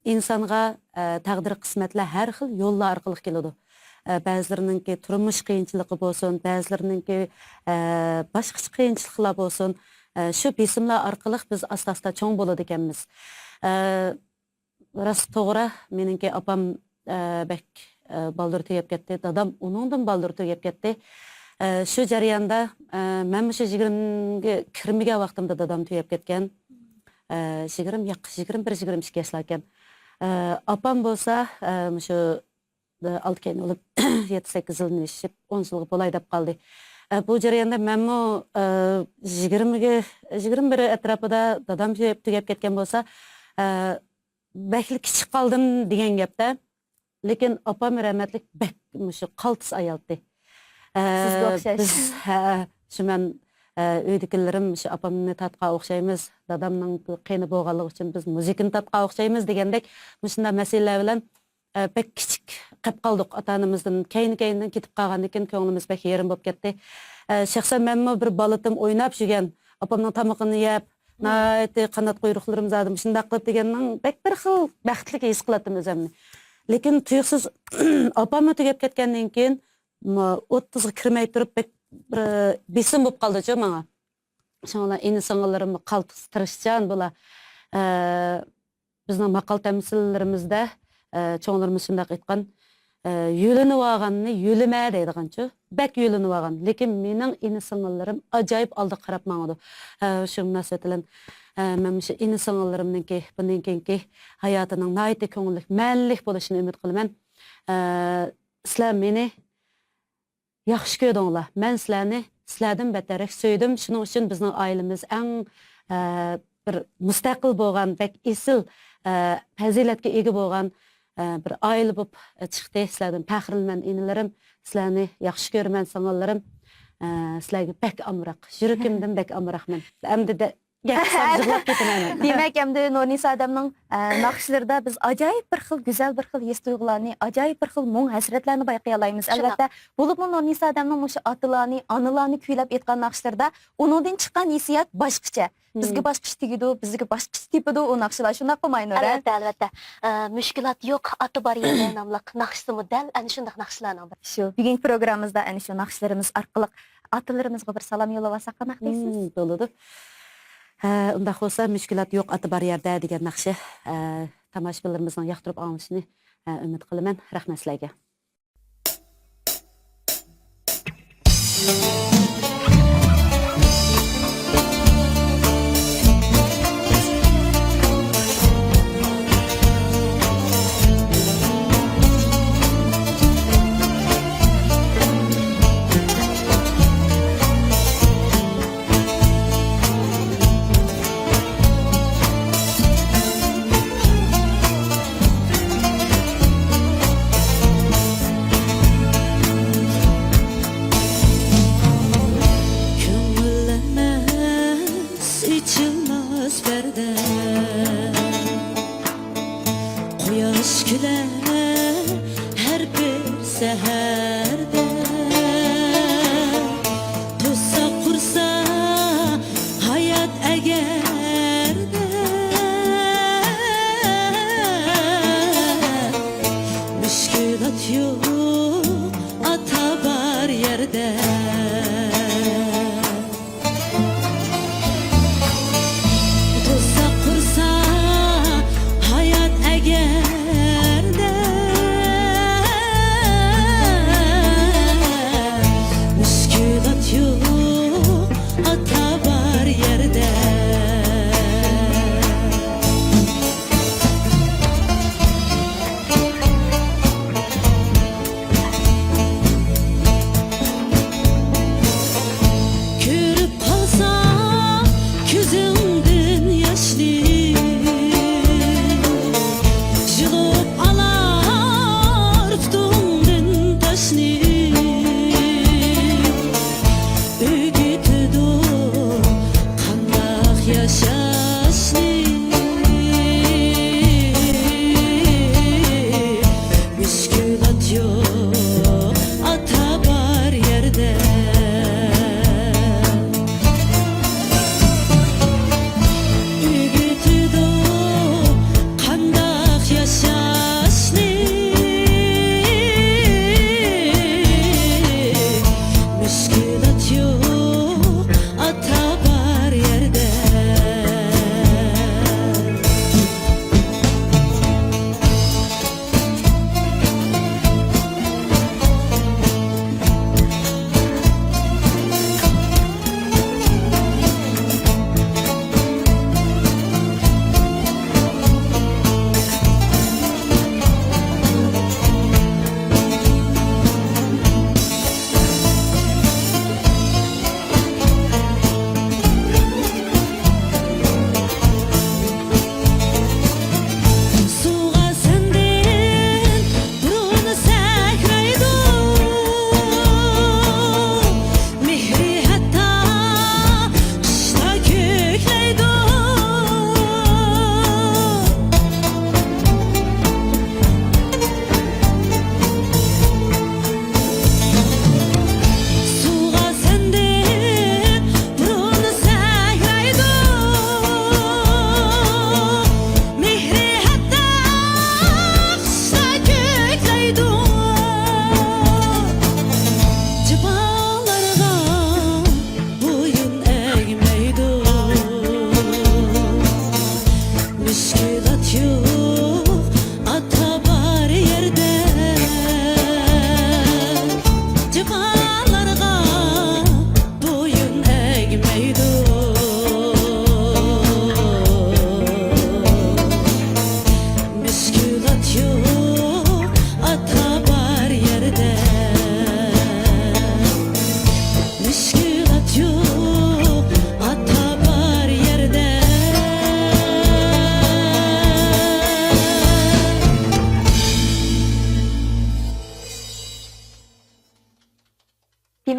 ئىنسانغا، ئە، تەقدىر قىسمەتلەر ھەر خىل يوللار ئارقىلىق كېلىدۇ. ئە، بەزىلىرىنىڭكى تۇرمۇش قىيىنچىلىقى بولسۇن، بەزىلىرىنىڭكى، ئە، باشقىچە قىيىنچىلىقلار بولسۇن، ئە، شۇ بېسىملار ئارقىلىق بىز ئاستا-ئاستا چوڭ بولىدىكەنمىز. ئە، راست توغرا، مېنىڭكى ئاپام، ئە، بەك، ئە، بالدۇر تۈگەپ كەتتى. دادام ئۇنىڭدىن بالدۇر تۈگەپ كەتتى. ئە، شۇ جەرياندا، ئە، مەن مۇشۇ يىگىرمىگە كىرمىگەن ۋاقتىمدا دادام تۈگەپ كەتكەن. ئە، يىگىرمە ياق، يىگىرمە بىر، يىگىرمە ئىككى ياشلاركەن. ئە، ئاپام بولسا، ئە، مۇشۇ، ئە، ئالتە كەينى بولۇپ، يەتتە، سەككىز يىلدىن ئېشىپ، ئون يىلغا بولاي دەپ قالدى. ئە، بۇ جەرياندا مەنمۇ، ئە، يىگىرمىگە، يىگىرمە بىر ئەتراپىدا دادام تۈگەپ، تۈگەپ كەتكەن بولسا، ئە، بەكلا كىچىك قالدىم دېگەن گەپتە. لېكىن ئاپام رەھمەتلىك بەك مۇشۇ قالتىس ئايالتى. ئە، سىزگە ئوخشاش. بىز، ھە، شۇ مەن، ئە، ئۆيدىكىلىرىم شۇ ئاپامنى تارتقان ئوخشايمىز، دادامنىڭ قېنى بولغانلىقى ئۈچۈن بىز مۇزىكىنى تارتقان ئوخشايمىز دېگەندەك مۇشۇنداق مەسىلىلەر بىلەن، ئە، بەك كىچىك قېلىپ قالدۇق ئاتا-ئانىمىزدىن. كەينى-كەينىدىن كېتىپ قالغاندىن كېيىن كۆڭلىمىز بەك يېرىم بولۇپ كەتتى. ئە، شەخسەن مەنمۇ بىر بالىتىم ئويناپ يۈرگەن، ئاپامنىڭ تامىقىنى يەپ، ناھايىتى قانات قۇيرۇقلىرىم زادى مۇشۇنداق قىلىپ دېگەننىڭ بەك بىر خىل بەختلىك ھېس قىلاتتىم ئۆزۈمنى. لېكىن تۇيۇقسىز ئاپاممۇ تۈگەپ كەتكەندىن كېيىن، م-، ئوتتۇزغا كىرمەي تۇرۇپ بەك بىر بېسىم بولۇپ قالدىچۇ ماڭا. شۇڭا ئىنى-سىڭىللىرىممۇ قالتىس تىرىشچان بۇلار. ئە، بىزنىڭ ماقال-تەمسىللىرىمىزدە، ئە، چوڭلىرىمىز شۇنداق ئېيتقان، ئە، «يۆلىنىۋالغاننى يۆلىمە» دەيدىغانچۇ. بەك يۆلىنىۋالغان. لېكىن مېنىڭ ئىنى-سىڭىللىرىم ئاجايىپ ئالدىغا قاراپ ماڭىدۇ. ئە، شۇ مۇناسىۋەت بىلەن، ئە، مەن مۇشۇ ئىنى-سىڭىللىرىمنىڭكى بۇندىن كېيىنكى ھاياتىنىڭ ناھايىتى كۆڭۈللۈك، مەنىلىك بولۇشىنى ئۈمىد قىلىمەن. ئە، سىلەر مېنى ياخشى كۆردۈڭلار. مەن سىلەرنى سىلەردىن بەتتەررەك سۆيدۈم. شۇنىڭ ئۈچۈن بىزنىڭ ئائىلىمىز ئەڭ، ئە، بىر مۇستەقىل بولغان، بەك ئېسىل، ئە، پەزىلەتكە ئىگە بولغان، ئە، بىر ئائىلە بولۇپ چىقتى. سىلەردىن پەخىرلىنىمەن، ئىنىلىرىم. سىلەرنى ياخشى كۆرىمەن، سىڭىللىرىم. ئە، سىلەرگە بەك ئامراق، يۈرىكىمدىن بەك ئامراقمەن. ئەمدى دە-، گەپ قىلسام يىغلاپ كېتىمەن. دېمەك، ئەمدى نۇرنىسا ئادەمنىڭ، ئە، ناخشىلىرىدا بىز ئاجايىپ بىر خىل گۈزەل، بىر خىل ھېس-تۇيغۇلارنى، ئاجايىپ بىر خىل مۇڭ-ھەسرەتلەرنى بايقىيالايمىز. شۇنداق. ئەلۋەتتە، بولۇپمۇ نۇرنىسا ئادەمنىڭ مۇشۇ ئاتىلارنى، ئانىلارنى كۈيلەپ ئېيتقان ناخشىلىرىدا ئۇنىڭدىن چىققان ھېسسىيات باشقىچە. بىزگە باشقىچە تېگىدۇ، بىزگە باشقىچە تېپىدۇ ئۇ ناخشىلار. شۇنداققۇ ماينۇرە؟ ئەلۋەتتە، ئەلۋەتتە. ئە، «مۈشكۈلات يوق، ئاتا بار يەردە» ناملىق ناخشىسىمۇ دەل ئەنە شۇنداق ناخشىلارنىڭ بىرى. شۇ، بۈگۈنكى پروگراممىمىزدا ئەنە شۇ ناخشىلىرىمىز ئارقىلىق ئاتىلىرىمىزغا بىر سالام يوللىۋالساق قانداق دەيسىز؟ مم، بولىدۇ. ھە، ئۇنداق بولسا، «مۈشكۈلات يوق، ئاتا بار يەردە» دېگەن ناخشا، ئە، تاماشىبىنلىرىمىزنىڭ ياقتۇرۇپ ئاڭلىشىنى، ئە، ئۈمىد قىلىمەن. رەھمەت سىلەرگە. كۆڭۈل ئەمەس ئېچىلماس پەردە، قۇياش كۈلەر ھەر بىر سەھەردە، توسسا قۇرسا ھايات ئەگەردە، مۈشكۈلات يوق ئاتا بار يەردە. توسسا قۇرسا ھايات ئەگەردە، مۈشكۈلات يوق ئاتا بار يەردە.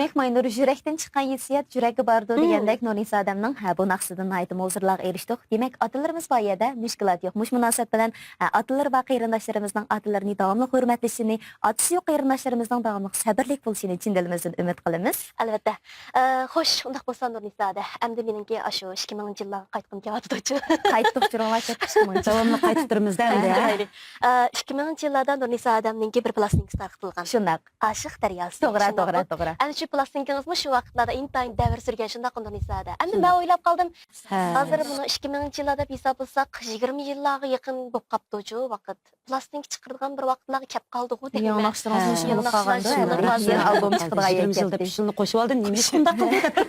دېمەك، ماينۇر، يۈرەكتىن چىققان ھېسسىيات يۈرەككە بارىدۇ دېگەندەك، نۇرنىسا ئادەمنىڭ، ھە، بۇ ناخشىسىدىن ناھايىتى ھۇزۇرلارغا ئېرىشتۇق. دېمەك، ئاتىلىرىمىز بار يەردە مۈشكۈلات يوق. مۇشۇ مۇناسىۋەت بىلەن، ھە، ئاتىلىرى بار قېرىنداشلىرىمىزنىڭ ئاتىلىرىنى داۋاملىق ھۆرمەتلىشىنى، ئاتىسى يوق قېرىنداشلىرىمىزنىڭ داۋاملىق سەبىرلىك بولۇشىنى چىن دىلىمىزدىن ئۈمىد قىلىمىز. ئەلۋەتتە. ئە، خوش، ئۇنداق بولسا نۇرنىسا ھەدە، ئەمدى مېنىڭكى ئاشۇ ئىككى مىڭىنچى يىللارغا قايتقۇم كېلىۋاتىدۇچۇ. قايتتۇق، جۇرۇڭلار كەتتى ئىككى مىڭىنچى. داۋاملىق قايتىپ تۇرىمىز-دە ئەمدى، ھە؟ ئە، ئىككى مىڭىنچى يىللاردا نۇرنىسا ھەدەمنىڭكى بىر پلاستىنكىسى تارقىتىلغان. شۇنداق. ئاشىق دەرياسى. توغرا، شۇنداقمۇ؟ توغرا، توغرا. ئەنە شۇ پلاستىنكىڭىزمۇ شۇ ۋاقىتلاردا ئىنتايىن دەۋر سۈرگەن، شۇنداقمۇ نۇرنىسا ھەدە؟ ئەمدى مەن شۇنداق. ئويلاپ قالدىم، ھە. ھازىر بۇنى ئىككى مىڭىنچى يىللار دەپ ھېسابلىساق، يىگىرمە يىللارغا يېقىن بولۇپ قاپتۇ شۇ ۋاقىت. پلاستىنكا چىقىرىدىغان بىر ۋاقىتلارغا كەپ قالدىغۇ دېگەن. يېڭى ناخشىلىرىڭىز ھە. مۇشۇ بولۇپ قالغاندۇ، يېڭى ناخشىلىرىمىز ھە، ئالبوم چىقىدىغان يېتىپ كەلدى. يىگىرمە يىل دەپ شۇنى قوشۇۋالدىم، نېمە ئىش بۇنداق قىلدى دەپ.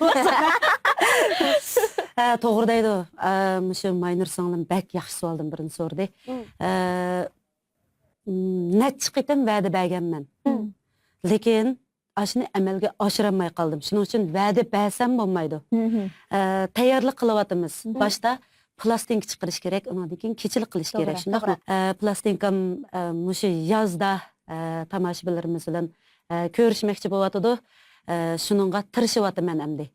ھە، توغرا دەيدۇ. ئە، مۇشۇ ماينۇر سىڭلىم بەك ياخشى سوئالدىن بىرنى سوردى. مم. ئە، مم، نەچچە قېتىم ۋەدە بەرگەنمەن. مم. لېكىن ئاشۇنى ئەمەلگە ئاشۇرالماي قالدىم. شۇنىڭ ئۈچۈن ۋەدە بەرسەم بولمايدۇ. مم. ئە، تەييارلىق قىلىۋاتىمىز. مم. باشتا پلاستىنكا چىقىرىش كېرەك، ئۇنىڭدىن كېيىن كېچىلىك قىلىش توغرا، كېرەك، شۇنداقمۇ؟ توغرا. ئە، پلاستىنكام، ئە، مۇشۇ يازدا، ئە، تاماشىبىنلىرىمىز بىلەن، ئە، كۆرۈشمەكچى بولۇۋاتىدۇ. ئە، شۇنىڭغا تىرىشىۋاتىمەن ئەمدى.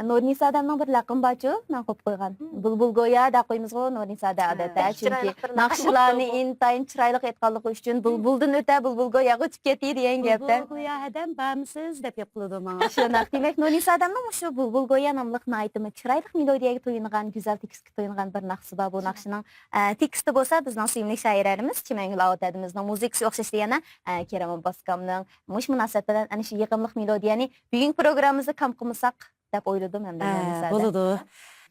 نۇرنىسا ئادەمنىڭ بىر لەقىمى بارچۇ، مەن قويۇپ قويغان. مم. بۇلبۇل گويا دەپ قويىمىزغۇ نۇرنىسا ھە. ئادەتتە. چۈنكى چىرايلىق بىر لەقەم ناخشىلارنى بولۇپتۇ. ئىنتايىن چىرايلىق ئېيتقانلىقى ئۈچۈن، مم. بۇلبۇلدىن ئۆتە بۇلبۇل گوياغا ئۆتۈپ كەتتى دېگەن گەپتە. بۇلبۇل گويا ھەدەم بارمىسىز دەپ گەپ قىلىدۇ ماڭا. شۇنداق. دېمەك، نۇرنىسا ئادەمنىڭ مۇشۇ بۇلبۇل گويا ناملىق ناھايىتىمۇ چىرايلىق مېلودىيەگە تويۇنغان، گۈزەل تېكىستكە تويۇنغان بىر ناخشىسى بار. بۇ ناخشىنىڭ، ئە، تېكىستى بولسا بىزنىڭ سۆيۈملۈك شائىرەمىز چىمەنگۈل ئاۋۇت ھەدىمىزنىڭ، مۇزىكىسى ئوخشاشلا يەنە، ئە، كېرەم ئابباسكامنىڭ. مۇشۇ مۇناسىۋەت بىلەن ئەنە شۇ يېقىملىق مېلودىيەنى بۈگۈنكى پروگراممىمىزدا كام قىلمىساق دەپ ئويلىدىم ھەمدە ھە، نۇرنىسا ھەدە. بولىدۇ.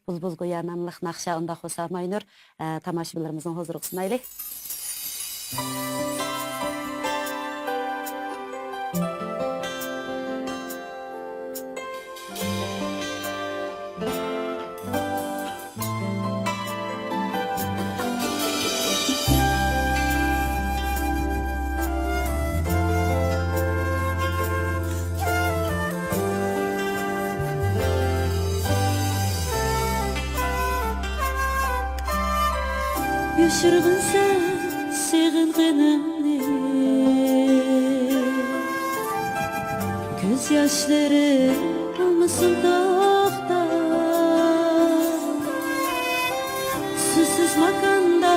بۇلبۇل گويا ناملىق ناخشا ئۇنداق بولسا ماينۇر، ئە، تاماشىبىنلىرىمىزنىڭ ھۇزۇرىغا سۇنايلى. يوشۇرغىنسەن سېغىنغىنىڭنى، كۆز ياشلىرىم بولمىسۇن توختاپ. سۇسىز ماكاندا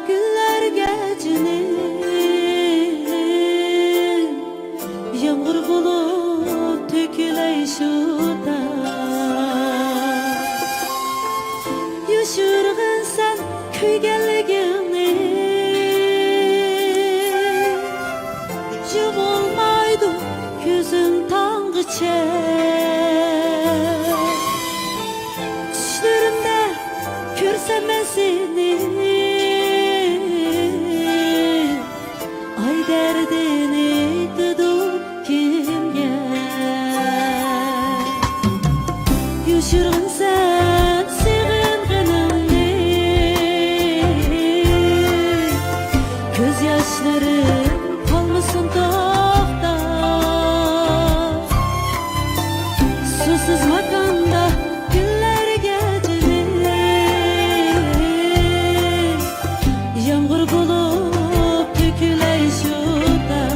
گۈللەرگە جېنىم يامغۇر بولۇپ تۆكۈلەي شۇ تاغ. يوشۇرغىنسەن كۆيگەنلىكىڭنى، يۇمۇلمايدۇ كۆزۈم تاڭغىچە. چۈشلىرىمدە كۆرسەم مەن سېنى، ئاي دەردىنى ئېيتىدۇ كىمگە؟ يوشۇرغىنسەن سېغىنغىنىڭنى، كۆز ياشلىرىم قالمىسۇن توختاپ. سۇسىز ماكاندا گۈللەرگە جېنىم يامغۇر بولۇپ تۆكۈلەي شۇ تاغ.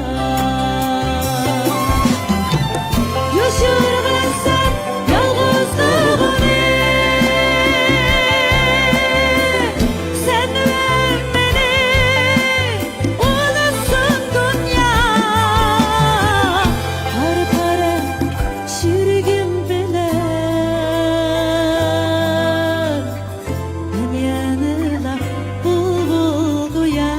يوشۇرغىنسەن يالغۇزلۇغۇمنى، سەن ۋە مېنى ئۇنۇتسۇن دۇنيا. پارە-پارە يۈرىكىم بىلەن مەن يەنىلا بۇلبۇل گويا.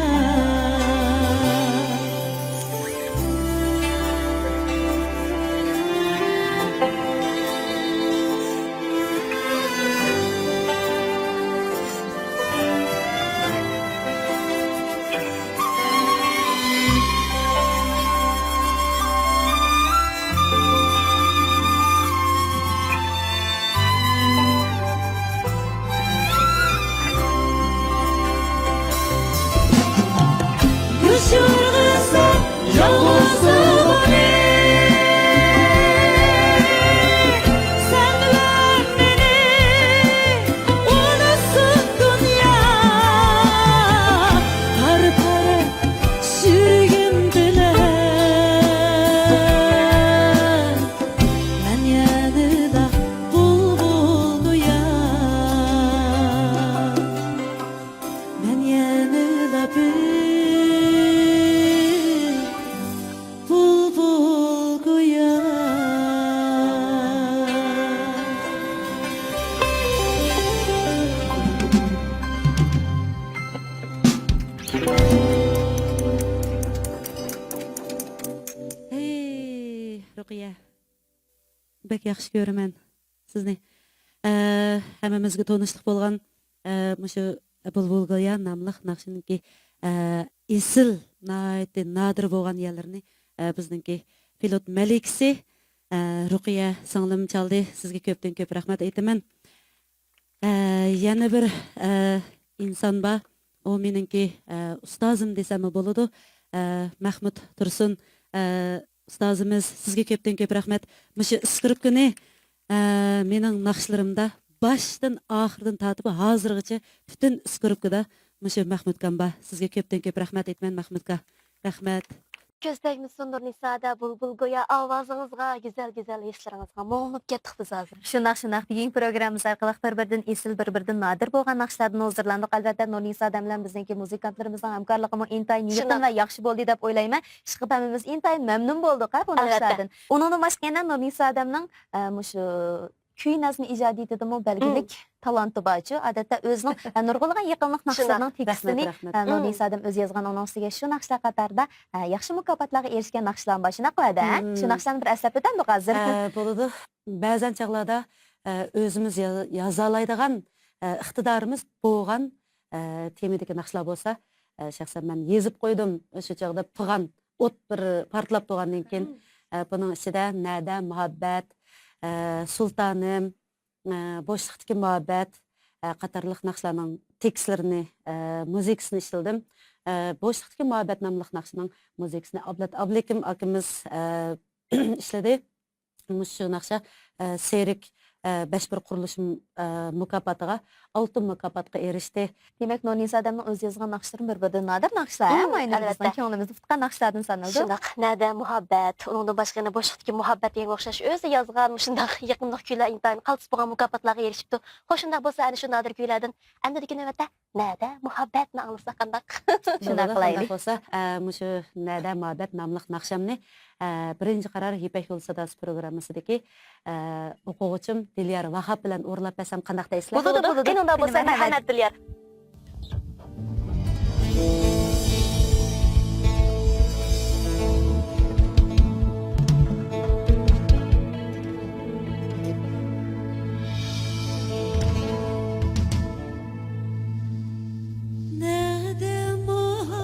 ھەي، رۇقىيە. بەك ياخشى كۆرىمەن سىزنى. ئە، ھەممىمىزگە تونۇشلۇق بولغان، ئە، مۇشۇ بۇلبۇل گويا ناملىق ناخشىنىڭكى، ئە، ئېسىل، ناھايىتى نادىر بولغان يەرلىرىنى، ئە، بىزنىڭكى پىلوت مەلىكىسى، ئە، رۇقىيە سىڭلىم چالدى. سىزگە كۆپتىن كۆپ رەھمەت ئېيتىمەن. ئە، يەنە بىر، ئە، ئىنسان بار. ئۇ مېنىڭكى، ئە، ئۇستازىم دېسەممۇ بولىدۇ. ئە، مەخمۇت تۇرسۇن، ئە، ئۇستازىمىز، سىزگە كۆپتىن كۆپ رەھمەت. مۇشۇ ئىسكرىپكىنى، ئە، مېنىڭ ناخشىلىرىمدا باشتىن ئاخىردىن تارتىپ ھازىرغىچە پۈتۈن ئىسكرىپكىدا مۇشۇ مەخمۇتكام بار. سىزگە كۆپتىن كۆپ رەھمەت ئېيتىمەن، مەخمۇتكا. رەھمەت. كۆز تەگمىسۇن نۇرنىسادا، بۇلبۇل گويا ئاۋازىڭىزغا، گۈزەل، گۈزەل ھېسلىرىڭىزغا مۇڭلىنىپ كەتتۇق بىز ھازىر. شۇنداق، شۇنداق. بۈگۈنكى پروگراممىمىز ئارقىلىق بىر-بىردىن ئېسىل، بىر-بىردىن نادىر بولغان ناخشىلاردىن ھۇزۇرلاندۇق. ئەلۋەتتە، نۇرنىسادەم بىلەن بىزنىڭكى مۇزىكانتلىرىمىزنىڭ ھەمكارلىقىمۇ ئىنتايىن يېقىن شۇنداق. ۋە ياخشى بولدى دەپ ئويلايمەن. ئىشقىلىپ، ھەممىمىز ئىنتايىن مەمنۇن بولدۇق، ھە، بۇ ئەلۋەتتە. ناخشىلاردىن. ئۇنىڭدىن باشقا يەنە نۇرنىسادەمنىڭ، ئە، مۇشۇ كۈي نەزمە ئىجادىيىتىدىمۇ بەلگىلىك مم. تالانتى بارچۇ. ئادەتتە ئۆزىنىڭ، ئە، نۇرغۇنلىغان يېقىملىق شۇنداق. ناخشىلىرىنىڭ تېكىستىنى، رەھمەت، رەھمەت. ئە، مم. نۇرنىسادەم ئۆزى يازغان، ئۇنىڭ ئۈستىگە شۇ ناخشىلار قاتارىدا، ئە، ياخشى مۇكاپاتلارغا ئېرىشكەن ناخشىلار بار. شۇنداققۇ ھەدە، ھە؟ مم. شۇ ناخشىلارنى بىر ئەسلەپ ئۆتەمدۇق ھازىر؟ ئە، بولىدۇ. بەزەن چاغلاردا، ئە، ئۆزىمىز يا-، يازالايدىغان، ئە، ئىقتىدارىمىز بولغان، ئە، تېمىدىكى ناخشىلار بولسا، ئە، شەخسەن مەن يېزىپ قويدۇم. شۇ چاغدا پىغان ئوت بىر پارتلاپ تۇرغاندىن كېيىن، مم. ئە، بۇنىڭ ئىچىدە نەدە مۇھەببەت، ئە، سۇلتانىم، ئە، بوشلۇقتىكى مۇھەببەت، ئە، قاتارلىق ناخشىلارنىڭ تېكىستلىرىنى، ئە، مۇزىكىسىنى ئىشلىدىم. ئە، بوشلۇقتىكى مۇھەببەت ناملىق ناخشىنىڭ مۇزىكىسىنى ئابلەت ئابلىكىم ئاكىمىز، ئە، ئىشلىدى. مۇشۇ ناخشا، ئە، سېرىك، ئە، بەش بىر قۇرۇلۇشى، ئە، مۇكاپاتىغا، ئالتۇن مۇكاپاتقا ئېرىشتى. دېمەك، نۇرنىسادەمنىڭ ئۆزى يازغان ناخشىلىرى بىر-بىرىدىن نادىر ناخشىلار، ھە؟ مم، ماينىڭ بىزنىڭ ئەلۋەتتە. كۆڭلىمىزدە تۇتقان ناخشىلاردىن سانىلىدۇ. شۇنداق، نەدە مۇھەببەت، ئۇنىڭدىن باشقا يەنە بوشلۇقتىكى مۇھەببەت دېگەنگە ئوخشاش ئۆزى يازغان مۇشۇنداق يېقىملىق كۈيلەر ئىنتايىن قالتىس بولغان مۇكاپاتلارغا ئېرىشىپتۇ. خوش، شۇنداق بولسا، ئەنە شۇ نادىر كۈيلەردىن ئەمدىكى نۆۋەتتە نەدە مۇھەببەتنى ئاڭلىساق قانداق؟ شۇنداق بولىدۇ، قىلايلى. قانداق بولسا، ئە، مۇشۇ نەدە مۇھەببەت ناملىق ناخشامنى، ئە، بىرىنچى قارار يىپەك يولى ساداسى پروگراممىسىدىكى، ئە، ئوقۇغۇچىم دىليار ۋاھاپ بىلەن ئورۇنلاپ بەرسەم قانداق دەيسىلەر؟ بولىدۇ، بولىدۇ. قېنى ئۇنداق بولسا، مەرھەمەت. مەرھەمەت، دىليار. نەدە مۇھەببەت،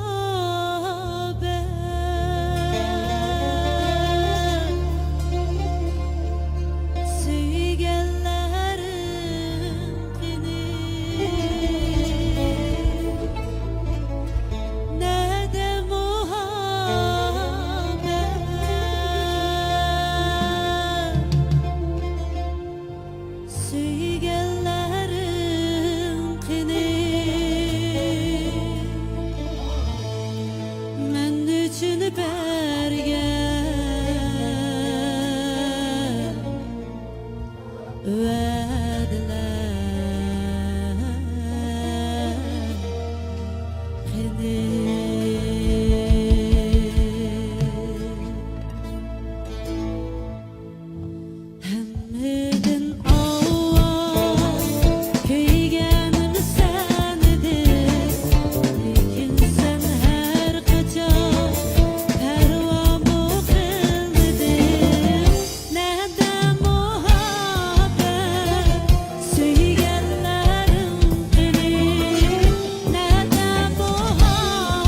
سۆيگەنلەرنىڭ قېنى؟ نەدە مۇھەببەت، سۆيگەنلەرنىڭ قېنى؟ مەن ئۈچۈن بەرگەن ۋەدىلەر قېنى؟ ھەممىدىن ئاۋۋال كۆيگەنمۇ سەن ئىدىڭ، لېكىن سەن ھەر قاچان پەرۋامۇ قىلمىدىڭ. نەدە مۇھەببەت، سۆيگەنلەرنىڭ قېنى؟ نەدە مۇھەببەت،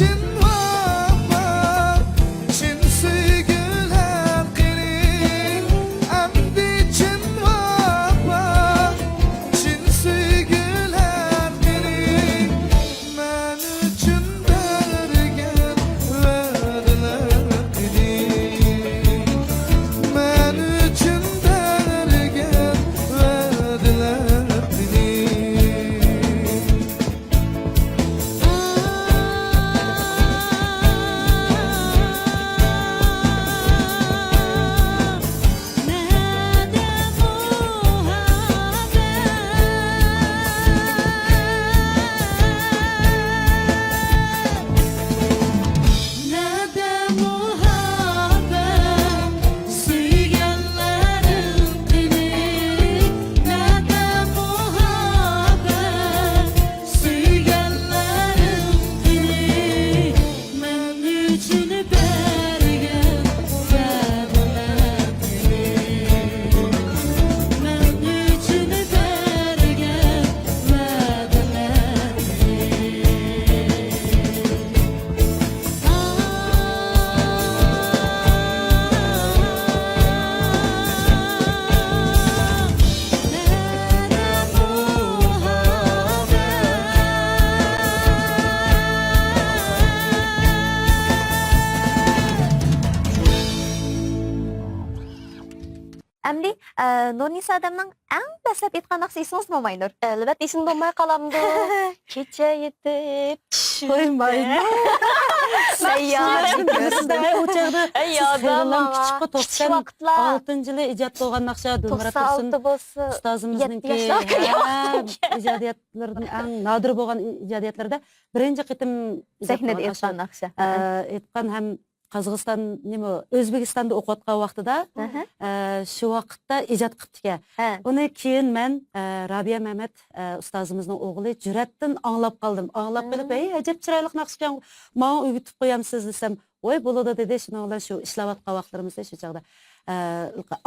چىن ۋاپا، چىن سۆيگۈلەر قېنى؟ ئەمدى چىن ۋاپا، چىن سۆيگۈلەر قېنى؟ مەن ئۈچۈن بەرگەن ۋەدىلەر قېنى؟ مەن ئۈچۈن بەرگەن ۋەدىلەر قېنى؟ سۆيگەنلەرنىڭ قېنى؟ نەدە مۇھەببەت؟ سۆيگەنلەرنىڭ قېنى؟ مەن ئۈچۈن بەرگەن ۋەدىلەر قېنى؟ مەن ئۈچۈن بەرگەن ۋەدىلەر قېنى؟ ئەمدى، ئە، نۇرنىسا ئادەمنىڭ ئەڭ دەسلەپ ئېيتقان ناخشىسى ئېسىڭىزدىمۇ، ماينۇر؟ ئەلۋەتتە، ئېسىمدە بولماي قالامدۇ. كېچە يېتىپ چۈشۈمدە. قويمايمەن. ئەي يا، ئۇ چاغدا ئەي سىز يا، خېلىلا ماڭا كىچىكقۇ، كىچىك توقسان ئالتىنچى يىلى ئىجاد بولغان ناخشا، دىلمۇرات تۇرسۇن توقسان ئالتە بولسا، ئۇستازىمىزنىڭكى، يەتتە ياشلار ھە، ئىجادىيەتلىرىدىن، ئەڭ نادىر بولغان ئىجادىيەتلىرىدە بىرىنچى قېتىم ئىجاد سەھنىدە قىلغان ئېيتقان ناخشا. ناخشا. ئە، ئېيتقان ھەم قازاقىستان، نېمە، ئۆزبېكىستاندا ئوقۇۋاتقان ۋاقتىدا، ئەھە، ئە، شۇ ۋاقىتتا ئىجاد قىپتىكەن. ھە. ئۇنى كېيىن مەن، ئە، رابىيە مەمەت، ئە، ئۇستازىمىزنىڭ ئوغلى جۈرئەتتىن ئاڭلاپ قالدىم. ئاڭلاپ قېلىپ، ھە. ھەي، ئەجەب چىرايلىق ناخشىكەن، ماڭا ئۆگىتىپ قويامسىز دېسەم، ۋاي، بولىدۇ دېدى. شۇنىڭ بىلەن شۇ ئىشلەۋاتقان ۋاقىتلىرىمىزدا شۇ چاغدا، ئە،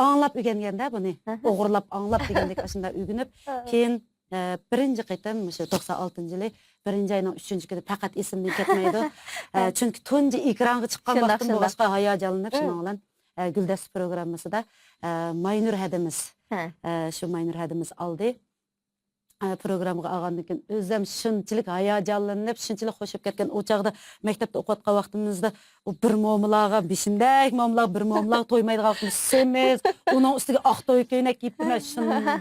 ئاڭلاپ ئۆگەنگەندە بۇنى، ئەھە، ئوغرىلاپ ئاڭلاپ دېگەندەك ئاشۇنداق ئۆگىنىپ، ھە، كېيىن ئە، بىرىنچى قېتىم مۇشۇ توقسان ئالتىنچى يىلى بىرىنچى ئاينىڭ ئۈچىنچى كۈنى پەقەت ئېسىمدىن كەتمەيدۇ. ئە، ھە. چۈنكى تۇنجى ئېكرانغا چىققان شۇنداق، ۋاقتىم شۇنداق. بولغاچقا ھاياجانلىنىپ، ھىم. شۇنىڭ بىلەن، ئە، گۈلدەستە پروگراممىسىدا، ئە، ماينۇر ھەدىمىز، ھە. ئە، شۇ ماينۇر ھەدىمىز ئالدى. ئە، پروگراممىغا ئالغاندىن كېيىن ئۆزۈم شۇنچىلىك ھاياجانلىنىپ، شۇنچىلىك خوش بولۇپ كەتكەن. ئۇ چاغدا مەكتەپتە ئوقۇۋاتقان ۋاقتىمىزدا ئۇ بىر مومىلارغا، بېشىمدەك مومىلارغا، بىر مومىلارغا تويمايدىغان ۋاقتىمىز سېمىز، ئۇنىڭ ئۈستىگە ئاق توي كۆينەك كىيىپتىمەن شۇنداق.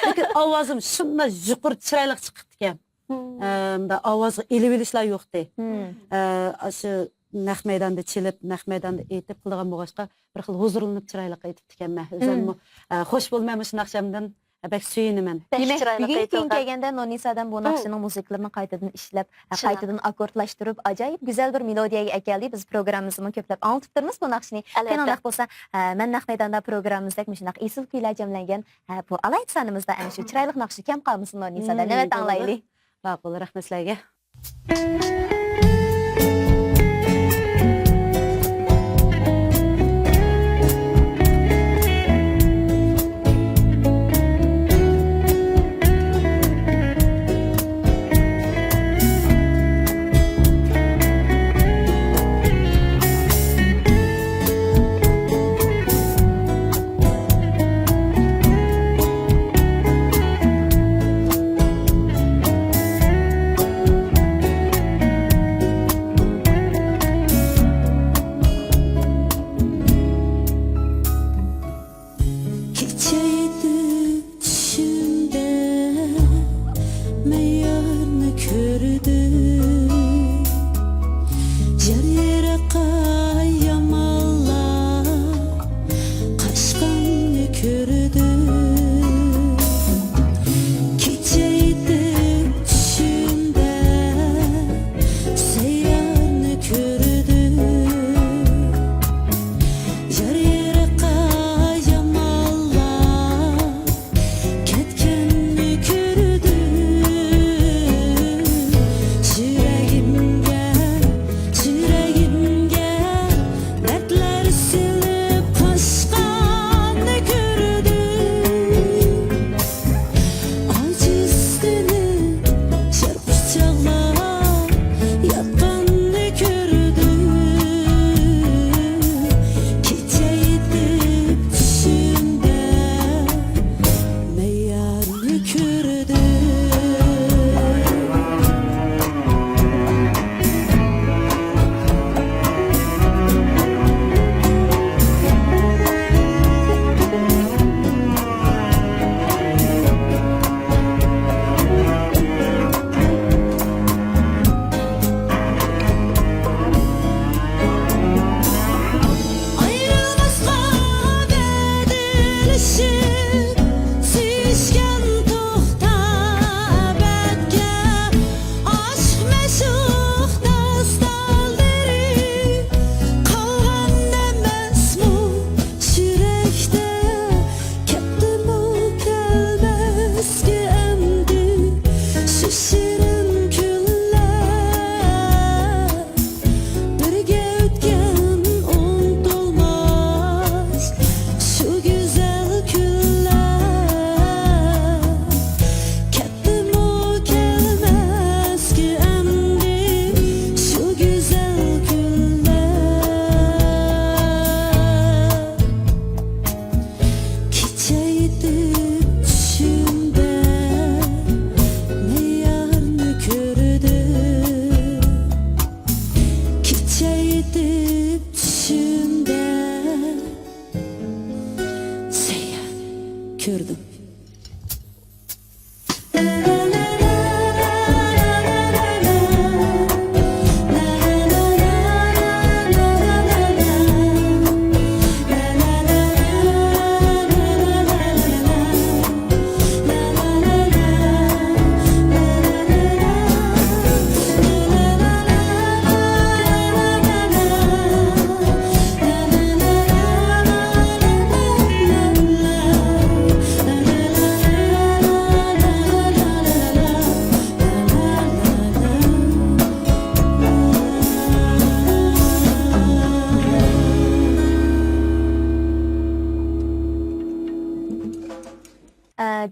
لېكىن ئاۋازىم شۇنداق يۇقىرى چىرايلىق چىقىپتىكەن. ھىم. ئە، مۇنداق ئاۋازغا ئېلىۋېلىشلار يوقتى. ھىم. ئە، ئاشۇ نەق مەيداندا چېلىپ، نەق مەيداندا ئېيتىپ قىلىدىغان بولغاچقا، بىر خىل ھۇزۇرلىنىپ چىرايلىق ئېيتىپتىكەنمەن. ئۆزۈممۇ، ھىم. ئە، خوش بولىمەن مۇشۇ ناخشامدىن. بەك سۆيۈنىمەن. دېمەك، بۈگۈنكى كۈنگە كەلگەندە نۇرنىسا ئادەم بۇ ناخشىنىڭ مۇزىكىلىرىنى قايتىدىن ئىشلەپ، قايتىدىن ئاككوردلاشتۇرۇپ، ئاجايىپ گۈزەل بىر مېلودىيەگە ئەكەلدى. بىز پروگراممىمىزدىمۇ كۆپلەپ ئاڭلىتىپ تۇرىمىز بۇ ناخشىنى. قېنى ئۇنداق بولسا، ئە، مەن نەق مەيداندا پروگراممىمىزدەك مۇشۇنداق ئېسىل كۈيلەر جەملەنگەن، ھە، بۇ ئالاھىدە سانىمىزدا ئەنە شۇ چىرايلىق ناخشا كەم قالمىسۇن نۇرنىسا ئادەم. نۆۋەت ئاڭلايلى. ماقۇل، رەھمەت سىلەرگە. كېچە يېتىپ چۈشۈمدە مەن يارنى كۆردۈم. يار يىراققا يامانلار قاچقاننى كۆردۈم. كېچە يېتىپ چۈشۈمدە سەن يارنى كۆردۈم. يار يىراققا يامانلار كەتكەننى كۆردۈم. يۈرەگىمگە، يۈرەگىمگە دەردلەر سېلىپ قاچقاننى كۆردۈم. ئاجىز تېنىم يار قۇچاقلاپ ياتقاننى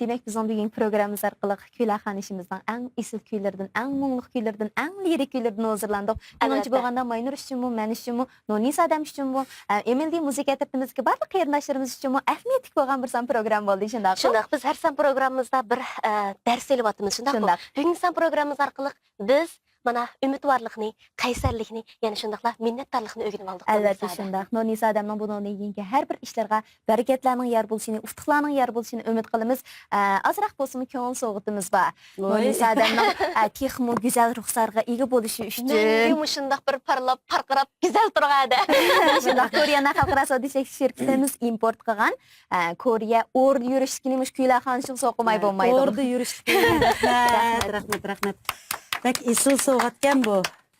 دېمەك، بىزنىڭ بۈگۈنكى پروگراممىمىز ئارقىلىق كۈيلەر خانىشىمىزنىڭ ئەڭ ئېسىل كۈيلىرىدىن، ئەڭ مۇڭلۇق كۈيلىرىدىن، ئەڭ لىرىك كۈيلىرىدىن ھۇزۇرلاندۇق. ئۇنىڭ ئىچى بولغاندا ماينۇر ئۈچۈنمۇ، مەن ئۈچۈنمۇ، نۇرنىسا ھەدەم ئۈچۈنمۇ، ئە، ئېم ئېل دى مۇزىكا ئەترىتىمىزدىكى بارلىق قېرىنداشلىرىمىز ئۈچۈنمۇ ئەھمىيەتلىك بولغان بىر سان پروگرامما بولدى، شۇنداقمۇ؟ شۇنداق، بىز ھەر سان پروگراممىمىزدا بىر، ئە، دەرس ئېلىۋاتىمىز، شۇنداقمۇ؟ شۇنداق. بۈگۈنكى سان پروگراممىمىز ئارقىلىق بىز مانا ئۈمىدۋارلىقنى، قەيسەرلىكنى، يەنە شۇنداقلا مىننەتدارلىقنى ئۆگىنىۋالدۇق. ئەلۋەتتە شۇنداق. نۇرنىسا ھەدەمنىڭ بۇنىڭدىن كېيىنكى ھەر بىر ئىشلىرىغا بەرىكەتلەرنىڭ يار بولۇشىنى، ئۇتۇقلارنىڭ يار بولۇشىنى ئۈمىد قىلىمىز. ئە، ئازراق بولسىمۇ كۆڭۈل سوۋغىتىمىز بار. ۋوي. نۇرنىسا ھەدەمنىڭ، ئە، تېخىمۇ گۈزەل رۇخسارغا ئىگە بولۇشى ئۈچۈن. مەڭگۈ مۇشۇنداق بىر پارلاپ، پارقىراپ، گۈزەل تۇرغان ھەدە. شۇنداق، كورېيەنىڭ خەلقئارا سودا چەكلىك شىركىتىمىز ئىمپورت قىلغان، ئە، كورېيە ئوردا يۈرۈشلۈكىنى مۇشۇ كۈيلەر خانىشىغا سوقۇماي بولمايدۇ. ئوردا يۈرۈشلۈكى. رەھمەت، رەھمەت، رەھمەت. بەك ئېسىل سوۋغاتكەن بۇ.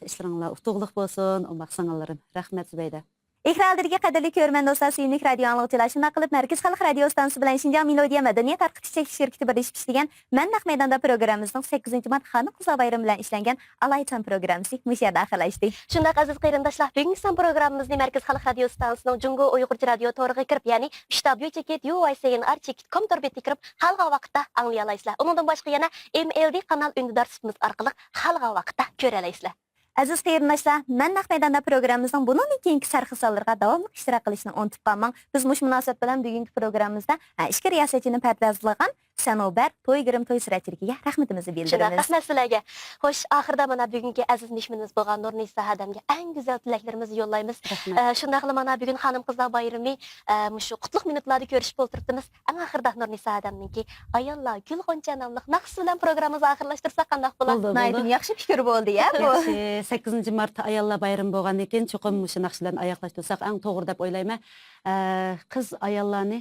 ئىشلىرىڭلار ئۇتۇقلۇق بولسۇن، ئوماق سىڭىللىرىم. رەھمەت، زۇبەيدە. ئېكران ئالدىدىكى قەدىرلىك كۆرۈرمەن دوستلار، سۈيۈملۈك رادىيو ئاڭلىغۇچىلار، شۇنداق قىلىپ مەركىزىي خەلق رادىيو ئىستانسىسى بىلەن شىنجاڭ مېلودىيە مەدەنىيەت تارقىتىش چەكلىك شىركىتى بىرلىشىپ ئىشلىگەن مەن نەق مەيداندا پروگراممىمىزنىڭ سەككىزىنچى مارت خانىم قىزلار بايرىمى بىلەن ئىشلەنگەن ئالايىتەن پروگراممىسى مۇشۇ يەردە ئاخىرلاشتى. شۇنداق، ئەزىز قېرىنداشلار، بۈگۈنكى سان پروگراممىمىزنى مەركىزىي خەلق رادىيو ئىستانسىسىنىڭ جۇڭگو ئۇيغۇرچە رادىيو تورىغا كىرىپ، يەنى ئۈچ دابليۇ چېكىت يۇ ۋاي سى ئېن ئار چېكىت كوم تور بېتىگە كىرىپ، خالىغان ۋاقىتتا ئاڭلىيالايسىلەر. ئۇنىڭدىن باشقا يەنە ئېم ئېل دى قانال ئۈندىدار سۇپىمىز ئارقىلىق خالىغان ۋاقىتتا كۆرەلەيسىلەر. ئەزىز قېرىنداشلار، مەن نەق مەيداندا پروگراممىمىزنىڭ بۇنىڭدىن كېيىنكى سەرخىل سانلىرىغا داۋاملىق ئىشتىراك قىلىشنى ئۇنتۇپ قالماڭ. بىز مۇشۇ مۇناسىۋەت بىلەن بۈگۈنكى پروگراممىمىزدا، ئە، ئىچكى رىياسەتچىنى پەردازلىغان سەنۇبەر توي گىرىم توي سۈرەتچىلىكىگە رەھمىتىمىزنى شۇنداق، بىلدۈرىمىز. رەھمەت سىلەرگە. خوش، ئاخىرىدا مانا بۈگۈنكى ئەزىز مېھمىنىمىز بولغان نۇرنىسا ھەدەمگە ئەڭ گۈزەل تىلەكلىرىمىزنى يوللايمىز. رەھمەت. ئە، شۇنداقلا مانا بۈگۈن خانىم قىزلار بايرىمى، ئە، مۇشۇ قۇتلۇق مىنۇتلاردا كۆرۈشۈپ ئولتۇرۇپتىمىز. ئەڭ ئاخىرىدا نۇرنىسا ھەدەمنىڭكى ئاياللار گۈل غۇنچە ناملىق ناخشىسى بىلەن پروگراممىمىزنى ئاخىرلاشتۇرساق قانداق بولار؟ بولىدۇ، ناھايىتى بولىدۇ. ياخشى پىكىر بولدى، يا، بۇ. ياخشى، سەككىزىنچى مارت ئاياللار بايرىمى بولغاندىن كېيىن چوقۇم مۇشۇ ناخشا بىلەن ئاياغلاشتۇرساق ئەڭ توغرا دەپ ئويلايمەن. ئە، قىز ئاياللارنى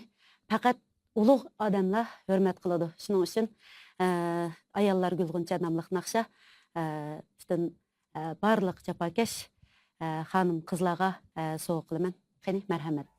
پەقەت ئۇلۇغ ئادەملەر ھۆرمەت قىلىدۇ. شۇنىڭ ئۈچۈن، ئە، ئاياللار گۈل غۇنچە ناملىق ناخشا، ئە، پۈتۈن، ئە، بارلىق جاپاكەش، ئە، خانىم قىزلارغا، ئە، سوۋغا قىلىمەن. قېنى، مەرھەمەت.